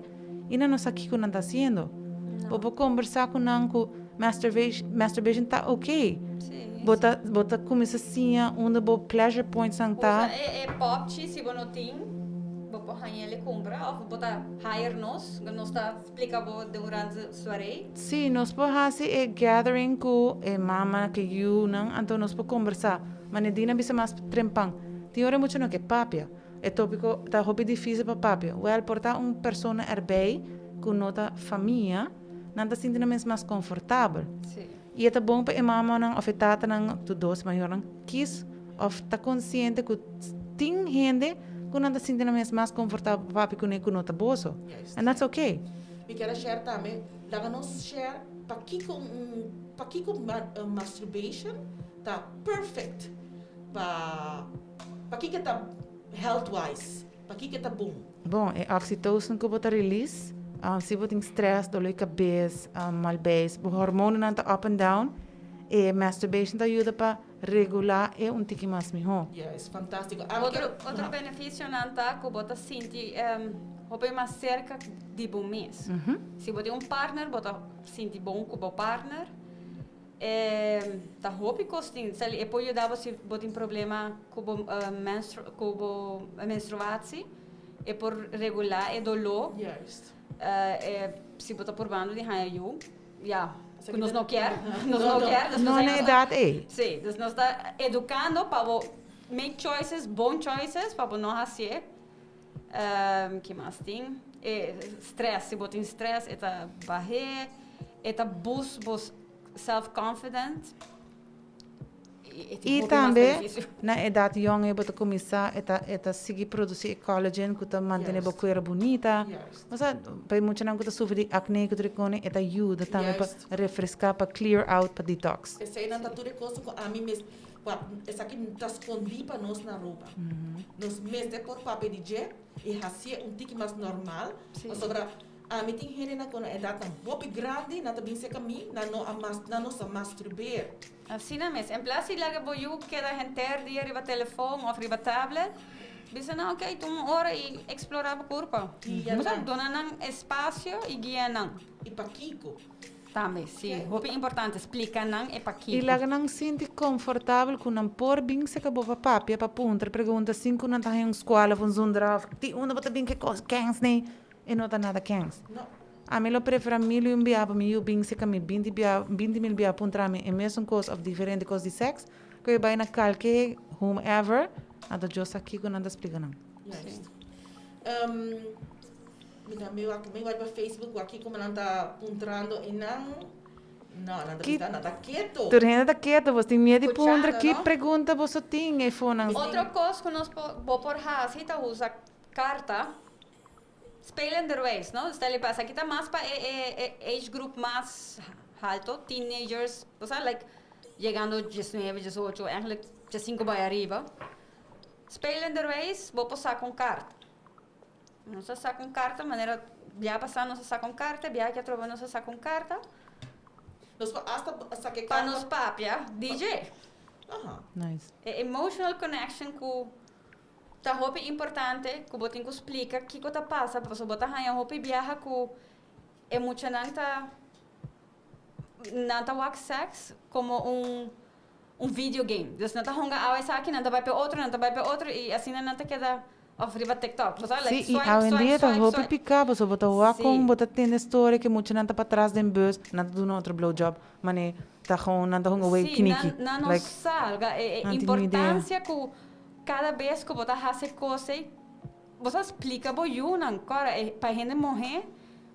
i nan no sa kiko nan ta hasiendo. Bo por kombersá ku nan ku masturbation ta oké. Bo ta bo ta kuminsá siña unda bo pleasure points nan ta. Usa e popchi si bo no tin, bo por haña el e kumpra òf bo ta hire nos, nos ta. Splika bo durante soiree. Sí, nos por hasi e gathering ku e mama, ku e yunan, anto nos por kombersá. Ma Nedina bisa mas trempan, tin ora mucha no ke papia. E tópiko ta hopi difísil pa papia. Wèl, por ta un persona erbei ku no ta famia, nan ta sinti nan mes mas konfortabel. Sí. I e ta bon pa e mamanan òf e tatanan, tur dos mayornan, kis òf ta konsiente ku tin hende ku nan ta sinti nan mes mas konfortabel pa papia kuné ku no ta boso. And that's okay. Mi kier a share tambe, laga nos share pakiko un pakiko masturbation ta perfect pa pakiko e ta health wise, pakiko e ta bon. Bon, e oxytocin ku bo ta release, si bo tin stress, dolor di kabes, mal beis, bo hormonanan ta up and down, e masturbation ta yuda pa regulá e un tiki mas mihó. Yes, fantástiko. Otro, otro benefisionan ta ku bo ta sinti hopi mas serka di bo mes. Si bo tin un partner, bo ta sinti bon ku bo partner. E ta hopi kos tin. Sali e por yuda bo si bo tin problema ku bo menstru ku bo menstruatie. E por regulá e doló. Juist. E si bo ta purbando di haña yu, ya, ku nos no kier, nos no kier. Dus No na edat ei. Sí, dus nos ta edukando pa bo make choices, bon choices, pa bo no hasié. Ki mas tin? E stress, si bo tin stress e ta bah'é, e ta boost bo self confident. I tambe na edat yong ei bo ta kuminsá e ta e ta sigui produsí e collagen ku ta mantené bo kuero bunita. Osea, pa e muchanan ku ta sufri di akné ku trikone e ta yuda tambe pa refreská, pa clear out, pa detox. Eseinan ta tur e kosnan ku ami mes Wak, esaki ta skondí pa nos na Aruba. Nos mester por papia di dje i hasié un tiki mas normal, pasobra ami tin hendenan ku na edatnan hopi grandi, nan ta bin serka mi, nan no a mas, nan no sa masturbeer. Asina mes, en plas di laga bo yu keda henter dia riba telefon òf riba tablet, bisa nan ok, tuma un ora i eksplorá bo kurpa. Guia nan. Duna nan espasio i guia nan. I pakiko? Tambe, si. Hopi importante, splika nan e pakiko. I laga nan sinti konfortabel ku nan por bin seka bo pa papia, pa puntra pregunta sin ku nan ta haña un skual òf un zundra òf di unda bo ta bin ku e kos kèns nei. E no ta nada kèns. Ami lo preferá mil i un bia pa mi yu bin seka mi binti bia, binti mil bia puntra mi e mesun kos òf diferente kos di sèks ku e bai na kalke whomever, anto Dios sa kiko nan ta splika nan. Juist. Mi ta mi wak mi wak riba Facebook wak kiko nan ta puntrando e nan no nan ta bisa nan ta keto. Tur hende ta keto bos tin miedu di puntra Escuchando, ki no? pregunta boso tin e fonan. Otro kos ku nos por bo por hasi ta usa Carta spelenderwijs, no? Stel je pa, esaki ta mas pa e age group mas halto, teenagers, o sea, like yegando 19, 18, eigenlijk 5 bay ariba. Spelenderwijs, bo por saca un carta. Nos a saca un carta, manera biaha pasa nos a saca un carta, biaha aki atrobe nos a saca un carta. Nos por hasta saca Pa nos papia DJ. Nice. E emotional connection cu ta hopi importante cu bo tin cu splica kico ta pasa pasobra bo ta haya hopi biaha cu e muchanan ta nan ta wak sex como un video game. Dus nan ta hunga awe esaki, nan ta bai pa e otro, nan ta bai pa e otro y asina nan ta keda of riba TikTok. Bo sa like Sí, y swipe, awendia swipe, ta swipe, hopi swipe. pica, pasobra bo ta wak con bo ta tende storia cu muchanan ta patras den bus, nan ta duna otro blowjob, mane ta gewoon nan ta hunga wei Sí, kiniki. nan nan no Like, salga e nan tin ni idea. importancia cu cada bes cu bo ta haci cos ey, bo sa splica bo yunan, cora e pa hende muhe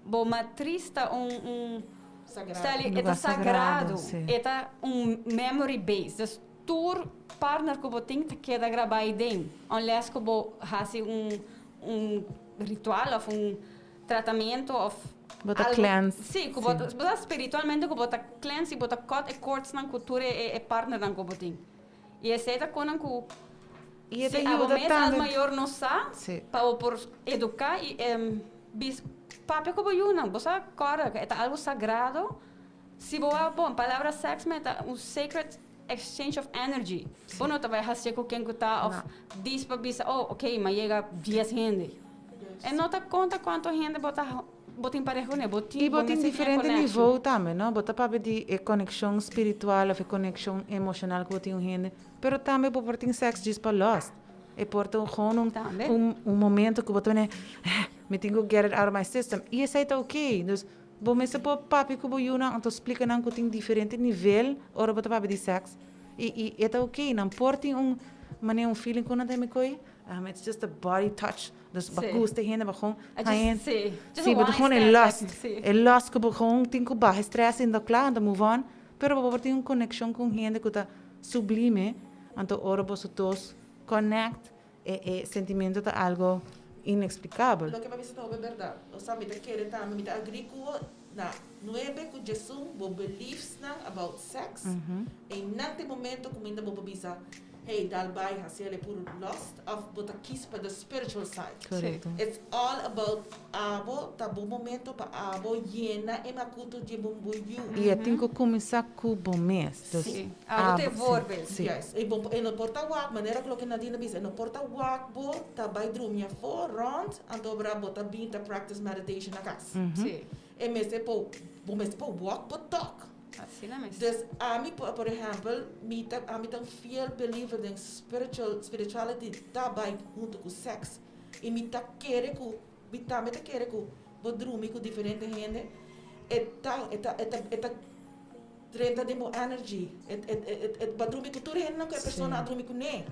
bo matriz ta un Sagrado. Stel, e ta Lugar sagrado, sagrado, sí. e ta un memory base. Dus tur partner cu bo tin ta keda graba ey den, unless cu bo haci un ritual of un tratamento of Bo ta algo. cleanse. Sí, cu bo ta, bo ta spiritualmente cu bo ta cleanse y bo ta cut e cordsnan cu tur e partnernan cu bo tin. Y esey ta conan cu Y e ta si abo yuda mes as tambe. mayor no sa, pa bo por educa y bis papia cu bo yunan. Bo sa corda cu e ta algo sagrado. Si bo a bon palabra sex me ta un sacred exchange of energy. Bo no ta bay hacié cu ken cu ta of dis pa bisa, oh, ok, ma yega 10 hende. E no ta conta cuanto hende bo ta bo tin pareha cu ne, bo tin Y bo bo tin mester tin e diferente connection. nivo tambe, no? Bo ta papia di e conexion spiritual of e conexion emocional cu bo tin un hende, pero tambe bo por tin sex djis pa lust. E por ta gewoon un Tambe. un momento cu bo ta mene, mi tin cu get it out of my system. Y esey ta ok. Dus bo mester por papia cu bo yunan, anto splica nan cu tin diferente nivel ora bo ta papia di sex. Y e ta ok. Nan por tin un manera, un feeling cu nan ta hemi coy, it's just a body touch. Dus bo gusta e hende, bo gewoon I just, haña. sí. Just Sí, a bo ta one gewoon e night lust. stand, sí. E lust cu bo gewoon tin cu baha e stress en ta cla, anto move on. Pero bo por tin un conexion cu un hende cu ta sublime, anto ora boso dos connect, e sentimento ta algo inexplicabel. Loke mi a bisa ta hopi berdad. Osea, mi ta kere tambe, mi ta agree cu bo na nuebe cu djesun bo beliefsnan about sex, e nan ta e momento cu minda bo por bisa, hey, dal bai haci el e puro lust, of bo ta kies pa the spiritual side. Correcto. It's all about abo, ta bo momento pa abo yena e macuto dje bo yu. Y e tin cu cuminsa cu bo mes. Dus Sí. Abo ta e abo, sí, voorbeeld. sí. Yes. E bo, e no por ta wak, manera cu loke Nadine a bisa, e no por ta wak bo ta bai drumi afo rond, anto bra bo ta bin ta practice meditation na cas. Sí. E mester por, bo mester por walk bo talk. Asina mes. Dus ami, por ehempel, mi ta, ami ta un fiel believer den spiritual, spirituality ta bai hunto cu sex. Y mi ta kere cu, mi tambe ta kere cu bo drumi cu diferente hende, e ta, e ta, e ta, e ta drenta den bo energy. E bo drumi cu tur hende cu e persona a drumi cu ne.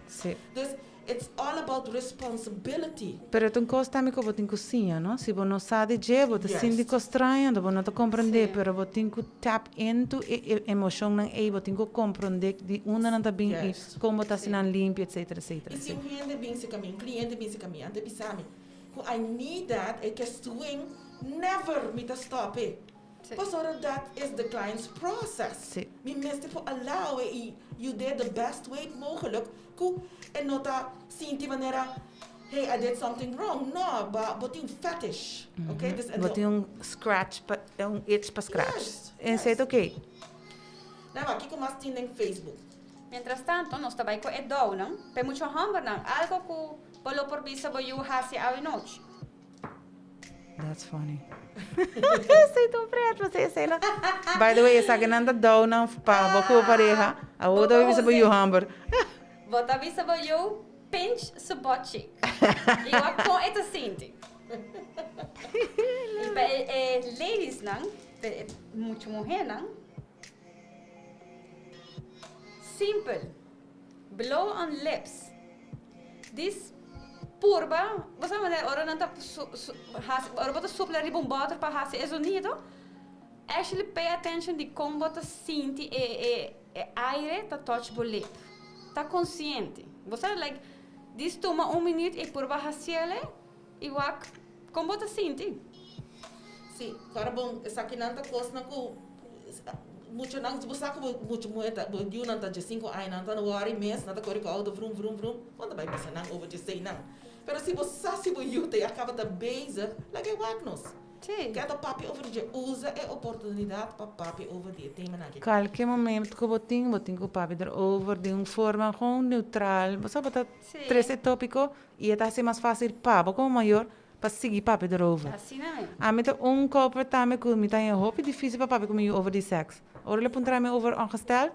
Dus it's all about responsibility. Pero ta un cos tambe cu bo tin cu siña, no? Si bo no sa di dje, bo ta sinti cos straño, anto bo no ta comprende, pero bo tin cu tap into e emocionnan ey, bo tin cu comprende di unda nan ta bin y con bo ta haci nan limpio, etcetera, etcetera. Y si un hende bin cerca mi, un cliente bin cerca mi, anto e bisa mi cu I need that, e ke swing, never mi ta stop e. Pasobra that is the client's process. Mi mester por allow e y yud'é the best way mogelijk cu e no ta sinti manera, hey, I did something wrong. No, bo tin un fetish. Okay? Dus Bo tin un scratch pa, un itch pa scratch. Yes, En esey ta okay. Nou, maar kico mas tin den Facebook? Mientras tanto, nos ta bay cu e dounan, p'e mucho hombernan, algo cu bo lo por bisa bo yu haci awe nochi. That's funny. Esei ta un pret, mas esei no. By the way, esaki nan ta dounan pa bo ku bo pareha. Awor ta bisa bo yu homber. Bo ta bisa bo yu pinch su butt cheek. I wak kon e ta sinti. I pa e ladiesnan, pa e mucha muhénan, simpel, blow on lips. Dis purba, bo sa manera ora nan ta hasi, ora bo ta supla riba un bòter pa hasi e zonido, actually pay attention di kon bo ta sinti e e e aire ta touch bo lip. Ta konsiente. Bo sa like, dis tuma un minuut i purba hasiel. I wak kon bo ta sinti. Si, kòrda bon, esakinan ta kosnan ku muchanan, si bo sa ku bo mucha muhé ta, bo yunan ta diesinku aña, nan ta wòri mes, nan ta kore ku outo vrum vrum vrum, kon ta bai bisa nan over dieseinan? Pero si bo sa si bo yu ta ya kaba ta bezig, laga e wak nos. Sí. Keda papia over dje, usa e oportunidat pa papia over di e temanan aki. Kalke momento ku bo tin, bo tin ku papia derover den un forma gewoon neutral. Bo sa bo ta trese e topiko i e ta hasi mas fásil pa bo komo mayor pa sigui papia derover. Asina mes. Ami ta un koper tambe ku mi ta haña hopi difísil pa papia ku mi yu over di sèks. Ora el a puntra mi over ongesteld,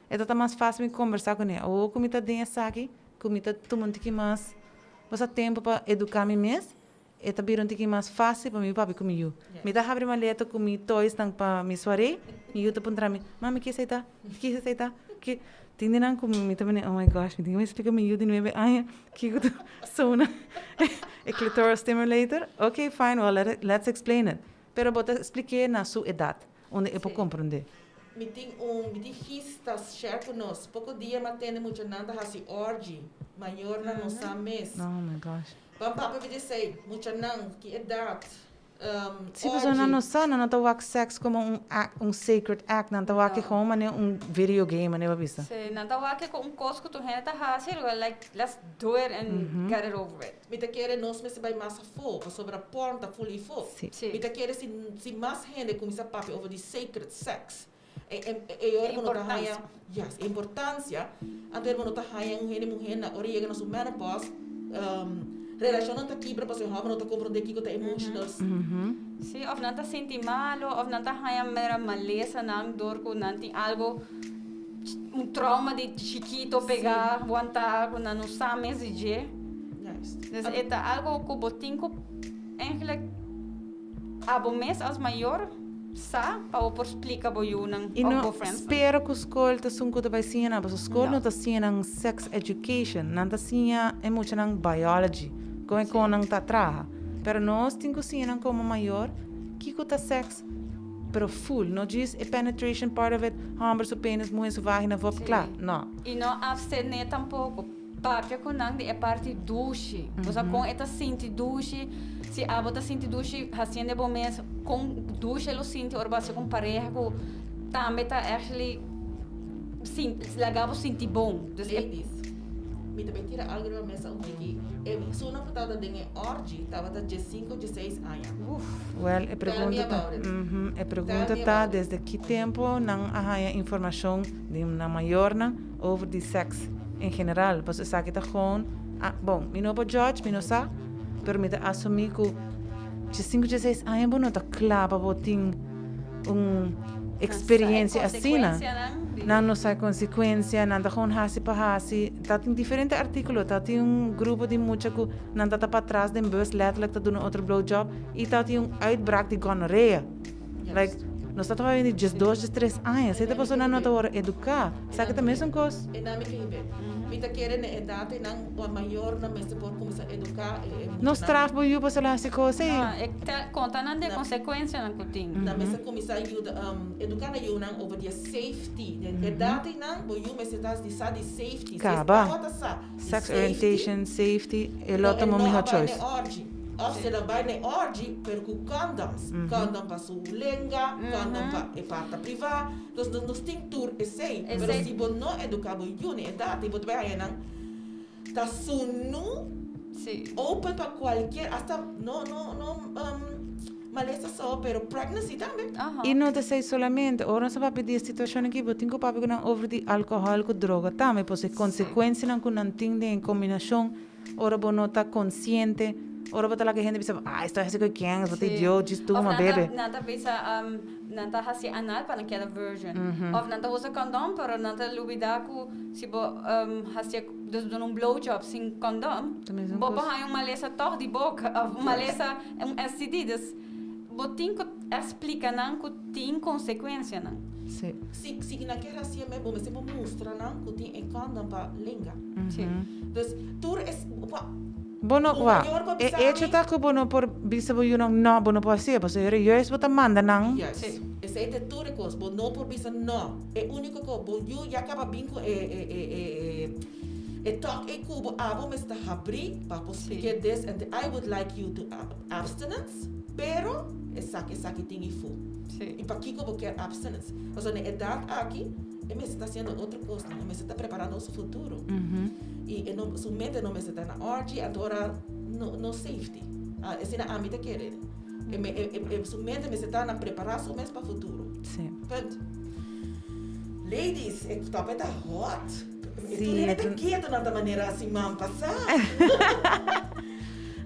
e ta ta mas fásil mi kombersá kuné. Awor ku mi ta den esaki, ku mi ta tuma un tiki mas, bo sa, tempu pa eduká mi mes, E ta bira un tiki mas fácil pa mi papia ku mi yu. Mi ta habri maleta ku mi toysnan pa mi suaré, mi yu ta puntra mi, Mami, ki esei ta? Ki esei ta? Ki. Tin di nan ku mi ta bini, oh my gosh, mi tin ku splika mi yu di nuebe aña kiko ta sona e clitoral stimulator. Ok, fine, well, let it, let's explain it. Pero bo ta splik'é na su edat, unda e por komprondé. Mi tin un, mi tin gis ta share ku nos. Poko dia mi a tende muchanan ta hasi orgy, mayornan no sa mes. Oh my gosh. Ban papia di esei, muchanan, ki edat, Si, pasobra nan no sa, nan no ta wak seks komo un act, un sacred act, nan ta wak e gewoon manera un video game, manera bo bisa. Si, nan ta wak e ku un kos ku tur hende ta hasi, lo like, let's do it and get it over with. Mi ta kere nos mester bai mas afó, pasobra porn ta ful ifó. Si. Mi ta kere si si mas hende kuminsá papia over di sacred sex, e e e ora bo no ta haña, yes, e importancia, anto e bo no ta haña un hende muhé na ora yega na su menopause, relashonnan ta kibra pasobra e hòmber no ta komprondé kiko ta emotional. Si, òf nan ta sinti malu, òf nan ta haña mera malesanan dor ku nan tin algu, un trauma di chikito pegá, wantá, ku nan no sa mes di dje. Dus e ta algu ku bo tin ku eigenlijk abo mes as mayor sa pa bo por splika bo yunan I of no bo friendsnan. spera ku skol ta esun ku ta bai siña nan, pasobra skol No. no ta siña nan sex education, nan ta siña e muchanan biology, kon e kon nan ta traha. Pero nos tin ku siña nan komo mayor kiko ta sex, pero full, no djis e penetration part of it, hòmber su penis, muhé su vagina, vop, kla. No. I no abstené tampoko. Papia ku nan di e parti dushi. Bo sa kon e ta sinti dushi? Si abo ta sinti dushi hasiendo bo mes, kon dushi e lo sinti ora bo hasi ku un pareha ku tambe ta actually laga bo sinti bon. Dus e. Ladies, mi ta bay tira algo riba mesa un tiki. E persona ku tabata den e orgy tabata diesinco, dieseis aña. Uf. Well, e Tell me pregunta ta, about it. e Tell pregunta me ta about it. desde ki tempo nan a haña informashon di nan mayornan over di sex en general, pasobra esaki ta gewoon, ah, bon, mi no por judge, mi no sa, pero mi ta asumi ku diesinku, dieseis aña bo no ta kla pa bo tin un experiencia asina. Nan no sa e konsekuensia, nan ta gewoon hasi pa hasi. Ta tin diferente artíkulo, ta tin un grupo di mucha ku nan ta ta patras den bus letterlijk ta duna otro blowjob i ta tin un uitbraak di gonorrea. Like, nos ta tawata di diesdos, diestres aña. Esei ta pasobra nan no ta wòrdu eduká. Esaki ta mesun kos. E nan mi ke hib'é. Mi ta kere na e data einan bo mayornan mester por kuminsá eduká e muchanan. No straf bo yu pasobra el a hasi kos ei. No, e ta konta nan di e konsekuensianan ku tin. Nan mester kuminsá yuda eduká nan yunan over di e safety. Den e data einan bo yu mester ta di sa di safety. Si e Kaba. tawata sa di Sex safety. orientation, safety, e lo No, e ta un no mihó a bai choice. n'e orgy. Of si el a bai n'e orgy, pero ku condoms. Condom pa su lenga, condom pa e parta privá. Dus nos nos tin tur esei. Pero si bo no eduká bo yu n'e edat ei, bo ta bai haña nan ta sunu open pa kualkier, asta no no no malesa so, pero pregnancy tambe. I no ta esei solamente. Ora nos a papia di e situashon aki, bo tin ku papia ku nan over di alkohòl ku droga tambe, pasobra e konsekuensianan ku nan tin den e kombinashon Ora bo no ta konsiente, ora bo ta laga hende bisa bo, ah, estoy hasi koe kens, bo ta idiot, djis tuma, bebe. Of nan ta bisa, nan ta hasi anal pa nan keda virgin. Of nan ta usa kondom, pero nan ta lubida ku si bo hasi, dus duna un blowjob sin kondom, bo por haña un malesa tòg di boka, of un malesa, un STD. Dus bo tin ku esplika nan ku tin konsekuensianan. Si. Si, si nan kier hasié me, bo mester por mustra nan ku tin e kondom pa lenga. Si. Dus tur es, pa, Bo no, un wak, mayor por e bisa echo mi. ta ku bo no por bisa bo yunan no, bo no por hasié, pasobra e juist bo ta manda nan. Juist. Si. Esei ta tur e kos, bo no por bisa no. E úniko kos, bo yu ya kaba bin ku e, e, e, e, e. E talk ei ku bo abo mester habri pa bo splike this and I would like you to abstinence, pero esaki esaki tin ifo. I pakiko bo kier abstinence? Pasobra na e edat aki e mester ta hasiendo otro kosnan, e mester ta preparando su futuro. I e no, su mente no mester ta na orgy, anto ora no no safety. Asina ami ta kere. E me e e su mente mester ta na prepara su mes pa futuro. Punt. Ladies, e topic ta hot. Sí, Tur hende ta keto na ta manera siman pasá.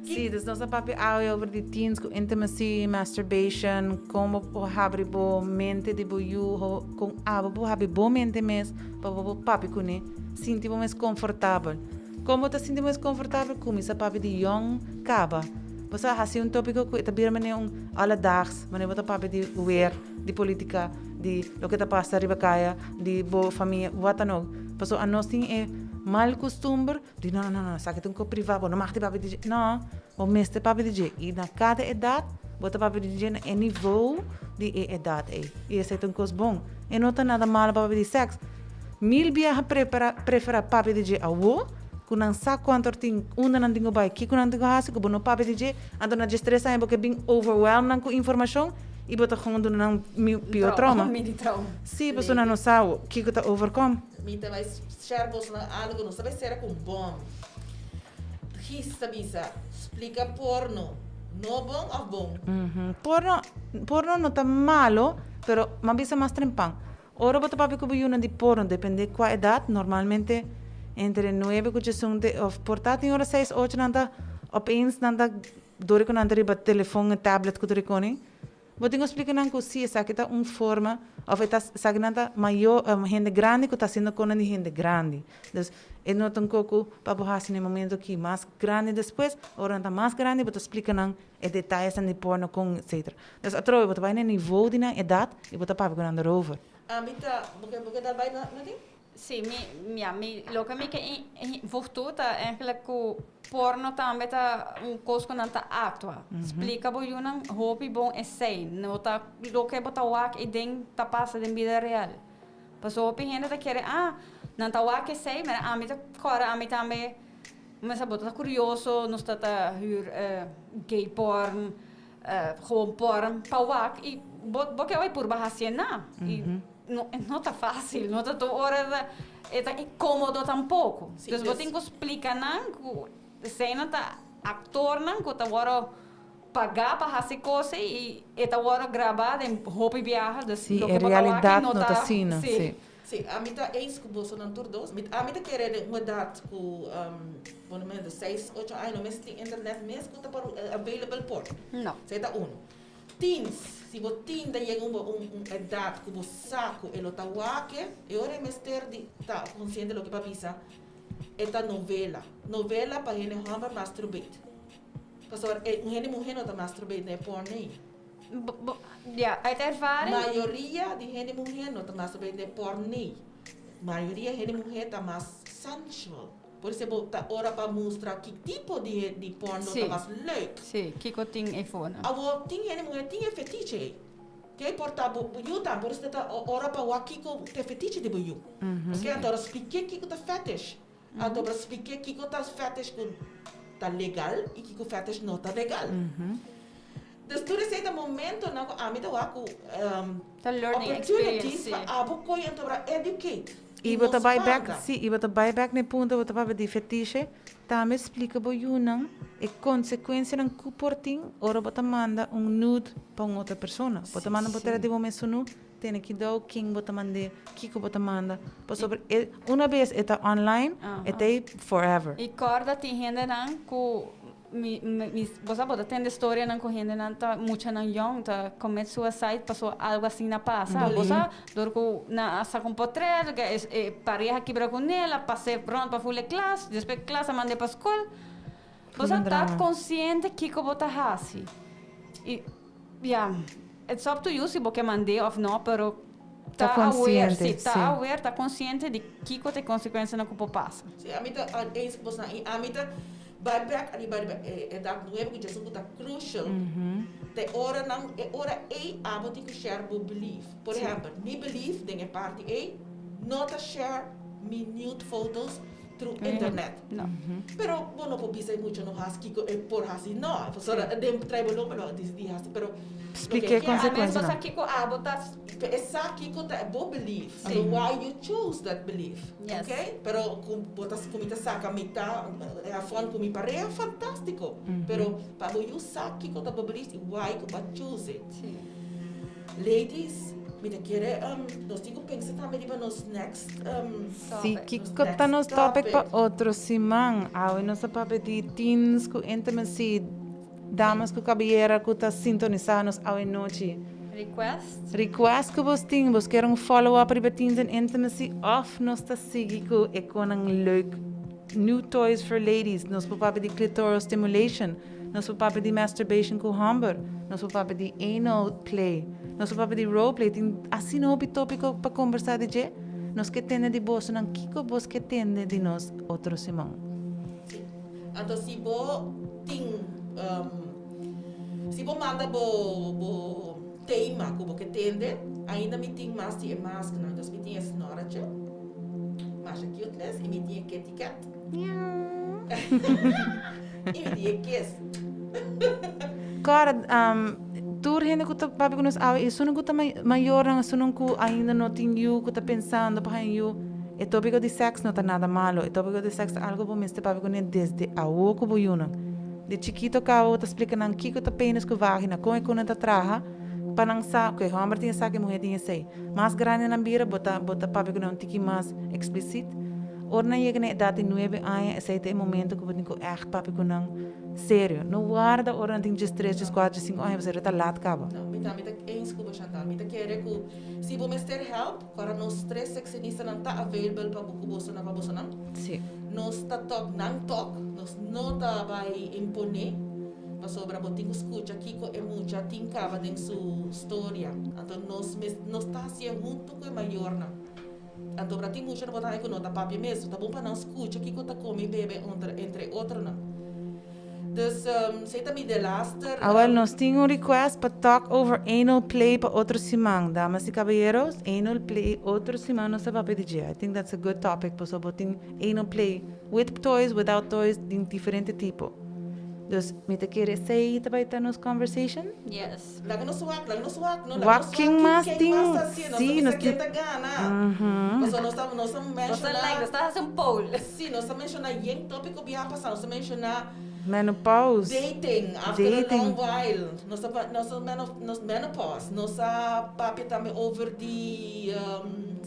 Sí, dus nos a papia awe over di teens ku intimacy, masturbation, kon bo por habri bo mente di bo yu, kon abo por habri bo mente mes pa bo por papia kuné, sinti bo mes konfortabel. Kon bo ta sinti bo mes konfortabel? Kuminsá papia di yòn kaba. Bo sa hasi un tópiko ku e ta bira manera un alledaags, manera bo ta papia di weer, di politica, di loke ta pasa riba kaya, di bo famia, wat dan ook. Pasobra anos tin e mal kustumber di no, no, no, no, esaki ta un kos priva, bo no mag di papia di dje. No, bo mester papia di dje. I na kada edat bo ta papia di dje na e nivou di e edat ei. I esei ta un kos bon. E no ta nada malo pa papia di sèks. Mil biaha prepara, prefera papia di dje awo, ku nan sa kuantu or tin, unda nan tin ku bai, kiko nan tin ku hasi, ku bo no papia di dje, anto na diestres aña bo ke bin overwhelm nan ku informashon i bo ta gewoon duna nan pio trauma. Mini trauma. Sí, pasobra nan no sa kiko ta overkom. Mi ta bai share bosonan algo, nos ta bai sera ku un bom. Gis ta bisa, splika porno, no bon of bon? Porno, porno no ta malo, pero m'a bisa mas trempan. Ora bo ta papia ku bo yunan di porno, depende kua edat, normalmente entre nuebe ku djesun te of por ta tin ora seis, ocho nan ta opeens nan ta dor ku nan ta riba telefon e tablet ku ta rikoni. Bo tin ku splika nan ku si esaki ta un forma of e ta esaki nan ta mayor hende grandi ku ta hasiendo konan di hende grandi. Dus e no ta un kos ku pa bo hasi na e momento aki. Mas grandi despues, ora nan ta mas grandi bo ta splika nan e detayesnan di porno kon etcetera. Dus atrobe bo ta bai na e nivou di nan edat i bo ta papia ku nan daarover. Ami ta, bo ke bo ke dal bai na Nadine? Sí, mi, ya, mi, loke mi ke voeg toe ta eigenlijk ku porno tambe ta un kos ku nan ta aktua. Splika bo yunan hopi bon esei. No ta loke bo ta wak ei den ta pasa den bida real. Pasobra hopi hende ta kere, ah, nan ta wak esei, mira ami ta kòrda ami tambe, mester bo ta kurioso, nos ta ta hür gay porn, gewoon porn pa wak i bo bo ke bai purba hasié na. I no e no ta fásil, no ta tur ora ta e ta kómodo tampoko. Sí, Dus bo dus tin ku splika nan ku eseinan ta aktornan ku ta wòrdu pagá pa hasi kos ei i e ta wòrdu grabá den hopi biaha, dus Sí, loke e bo ta wak ei realidat no no ta ta asina, sí. sí. Sí, ami ta eens ku bosonan tur dos. Mi ami ta kere den un edat ku por lo menos seis, ocho aña no mes tin internet mes ku ta por available por. No. Esei ta uno. Teens, si bo tin ta yega un un edat ku bo sa ku e lo ta wak e ora e mester di ta konsiente loke pa bisa e ta novela. Novela pa hende hòmber masturbate. Pasobra e un hende muhé no ta masturbate na e porn ei. Bo, bo, ja, uit ervaring. Mayoria di hende muhé no ta masturbate na e porn ei. Mayoria hende muhé ta mas sensual. Por eso bo ta ora pa mustra ki tipo di di porno Sí. ta mas leuk. Sí, kiko tin eifonan. Awor tin hende muhé tin e fetiche ei. Ke por ta bo bo yu tambe, por eso ta ora pa wak kiko ta e fetiche di bo yu. Oke, anto ora spliké kiko ta fetish. Anto ora spliké kiko ta fetish ku ta legal i kiko fetish no ta legal. Dus tur esei ta momentonan ku ami ta wak ku Ta learning opportunities experience, pa sí. abo koe anto ora educate. I bo ta bai bek, sí, i bo ta bai bek na e punto bo ta papia di fetiche, tambe splika bo yunan e konsekuensianan ku por tin ora bo ta manda un nude pa un otro persona. Bo ta manda un potret di bo mes sunú, tene kidou ken bo ta mand'é, kiko bo ta manda, pasobra e una bes e ta online, e ta ei forever. I kòrda tin hendenan ku Mi, mi, bo sa bo ta tende storianan ku hendenan ta muchanan yòn ta commit suicide paso algo asina pasa. Bo sa dor ku nan a saka un potret, ke e pareha kibra kuné, el a pas'é rònt pa ful e klas, despues klas a mand'é pa skol. Bo sa ta konsiente kiko bo ta hasi. I ya, it's up to you si bo ke mand'é òf no, pero Ta ta aware, konsiente, si, ta sí. aware, ta konsiente di kiko ta e konsekuensianan ku por pasa. Sí, ami ta eens ku bosnan i ami ta bai bek ariba riba e edat nuebe ku djesun ku ta crucial ta e oranan e ora ei abo tin ku share bo belief. Por ehempel, mi belief den e parti ei no ta share mi nude photos. through internet. No. Pero bo no por bisa e mucha no hasi kiko e por hasi no. Pasobra den trae bo lomba lo disidí hasi pero Spliké loke ke consecuencia Almens bo nan. sa kiko abo ta. E sa kiko ta bo belief. Sí. Anto why you chose that belief. Yes. Okay? Pero ku bo ta ku mi ta saka mi ta have fun ku mi pareha fantástiko. Pero pa bo yu sa kiko ta bo belief i why ku bo a choose it. Sí. Ladies, mi ta kere nos tin ku pensa tambe riba nos next Sí, Topic. kiko ta nos topic pa otro siman? Awe nos a papia di teens ku intimacy, damas ku kabeyera ku ta sintonisá nos awe nochi. Request. Request ku bos tin, bos kier un follow up riba teens and intimacy òf nos ta sigui ku e konan leuk new toys for ladies, nos por papia di clitoral stimulation. Nos por papia di masturbation ku hòmber, nos por papia di anal play, nos por papia di role play, tin asina hopi tópiko pa kombersá di dje. Nos ke tende di bosonan kiko bos ke tende di nos otro siman. Sí. Anto si bo tin si bo manda bo bo tema ku bo ke tende, ainda mi tin mas di e masknan. Dus mi tin e snorretje, masha cuteness, i mi tin e kitty cat. Miau. I mi di e kies. Kòrda, tur hende ku ta papia ku nos awe, esunnan ku ta mayornan, esunnan ku ainda no tin yu, ku ta pensando pa haña yu, e tópiko di sèks no ta nada malo. E tópiko di sèks ta algu bo mester papia kuné desde awo ku bo yunan. Di chikito kaba bo ta splika nan kiko ta penis ku vagina, kon e kunan ta traha, pa nan sa ku e hòmber tin esaki, e muhé tin esei. Mas grandi nan bira, bo ta bo ta papia ku nan un tiki mas eksplisit. Ora nan yega na edat di nuebe aña, esei ta e momento ku bo tin ku ègt papia ku nan serio. No warda ora nan tin diestres, dieskuater, diesinku aña pasobra ta lat kaba. No, mi ta mi ta eens ku bo Chantal. Mi ta kere ku si bo mester help, kora nos tres seksenistanan ta available pa bo ku bosonan pa bosonan. Sí. Nos ta tok nan tok, nos no ta bai imponé pasobra bo tin ku skucha kiko e mucha tin kaba den su storia. Anto nos mes nos ta hasié huntu ku e mayornan. Anto ora tin mucha no bo ta haña ku no ta papia mes. Ta bon pa nan skucha kiko ta kome i bebe entre otronan. Dus esei ta mi delaster. Awel, nos tin un request pa talk over anal play pa otro siman. Damas y caballeros, anal play otro siman nos ta papia di dje. I think that's a good topic pasobra bo tin anal play with toys, without toys, den diferente tipo. Dus mi ta kere esei ta bai ta nos conversation. Yes. Laga nos wak, laga nos wak, no, laga Wak nos wak ken mas ken tin, mas ta haciendo, sí, nos nos ta bisa ken tin, ta gana. mhm. Pasobra nos ta, nos ta Nos ta menciona, like, nos ta haci un poll. sí, nos ta menciona yen topico biaha pasa, nos ta menciona Menopause, dating after a long dating. while, nos ta, nos ta meno, nos menopause, nos a papia tambe over di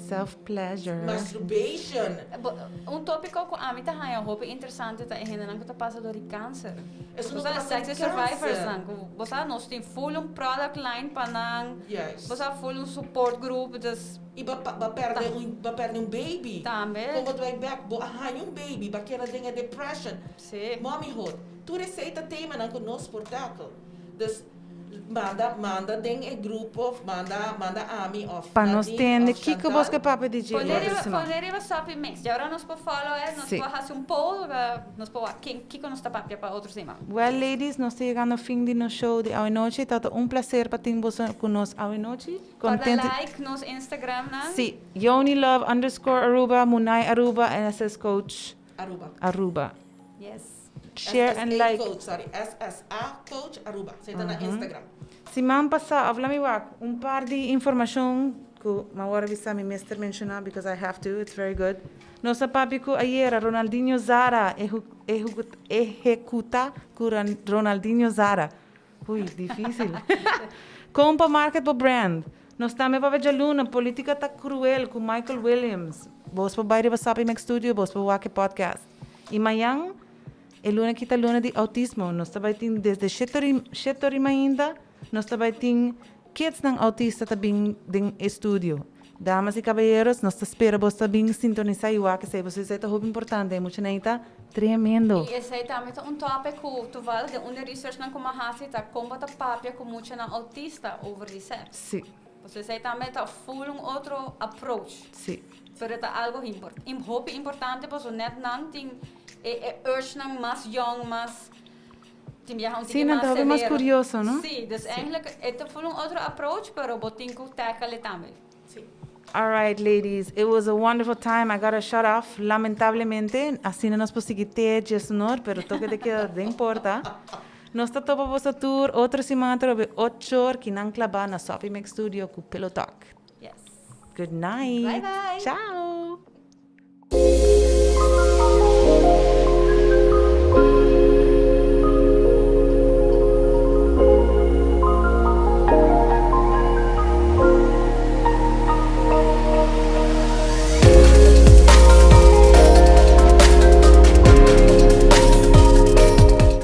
Self pleasure. masturbation. Bo, un topico cu ami ta haya hopi interesante ta e hendenan cu ta pasa door di cancer. Esun Bo no sa ta pasa sexy di survivors cancer. nan cu bo sa nos tin full un product line pa nan. Juist. Bo sa full un support group dus. I bo bo perde un bo perde un baby. Tambe. Kon bo ta bai bek bo a haña un baby bo a keda den e depression. Si. Mommyhood. Tur esei ta temanan ku nos por tackle. Dus Manda manda den e grupo of manda manda ami of Pa nos Nadine tende of kiko bos Chantal. ke papia di dje Pone otro riba siman. pone riba Sapi Mix. Dja ora nos por follow e, nos Sí. por hasi un poll, eh, nos por wak ken kiko nos ta papia pa otro siman. Well ladies, nos ta yegando fin di nos show di awenochi. Tabata un placer pa tin boso ku nos awenochi. Korda Contento. like nos Instagram nan. Sí, Yoni Love underscore Aruba, Munay Aruba en SS Coach Aruba. Aruba. Yes. Share and SSA like. Coach, sorry, SSA Coach Aruba. Esei ta na Instagram. Siman pasá, of lami wak, un par di informashon ku mi a wòrdu bisa mi mester menshoná because I have to, it's very good. Nos a papia ku ayera Ronaldinho Zara ehekutá ku Ronaldinho Zara. Ui, difícil. Kon pa market bo brand. Nos tambe papia djaluna, Politica ta cruel cu Michael Williams. Bos por bay riba Sapi Mac Studio, bos por wak e podcast. Y mayan, e luna aki ta luna di autismo. Nos ta bay tin desde shete ori mainta, nos ta bay tin kidsnan autista ta bin den e studio. Damas y caballeros, nos ta spera bos ta bin sintonisa y wak esey, pasobra esey ta hopi importante, e muchanan ta tremendo. Y esey tambe ta un topic cu toevallig den un di researchnan cu mi a haci ta con bo ta papia cu muchanan autista over di sex. Sí. Pasobra esey tambe ta full un otro approach. Sí. Pero ta algo hopi importante pasobra net nan tin e e urgenan mas young, mas tin biaha un Sí, tiki nan mas ta hopi mas severo. curioso, no? Sí, dus eigenlijk e ta full un otro approach pero bo tin cu tackle e tambe. Sí. All right, ladies, it was a wonderful time. I gotta shut off, lamentablemente. Asina nos por sigui te 10'or, pero toque de queda den porta. Nos ta topa boso tur otro siman atrobe 8'or kinan klabá na Sophie Mix Studio ku Pillow Talk. Yes. Good night. Bye bye. Ciao.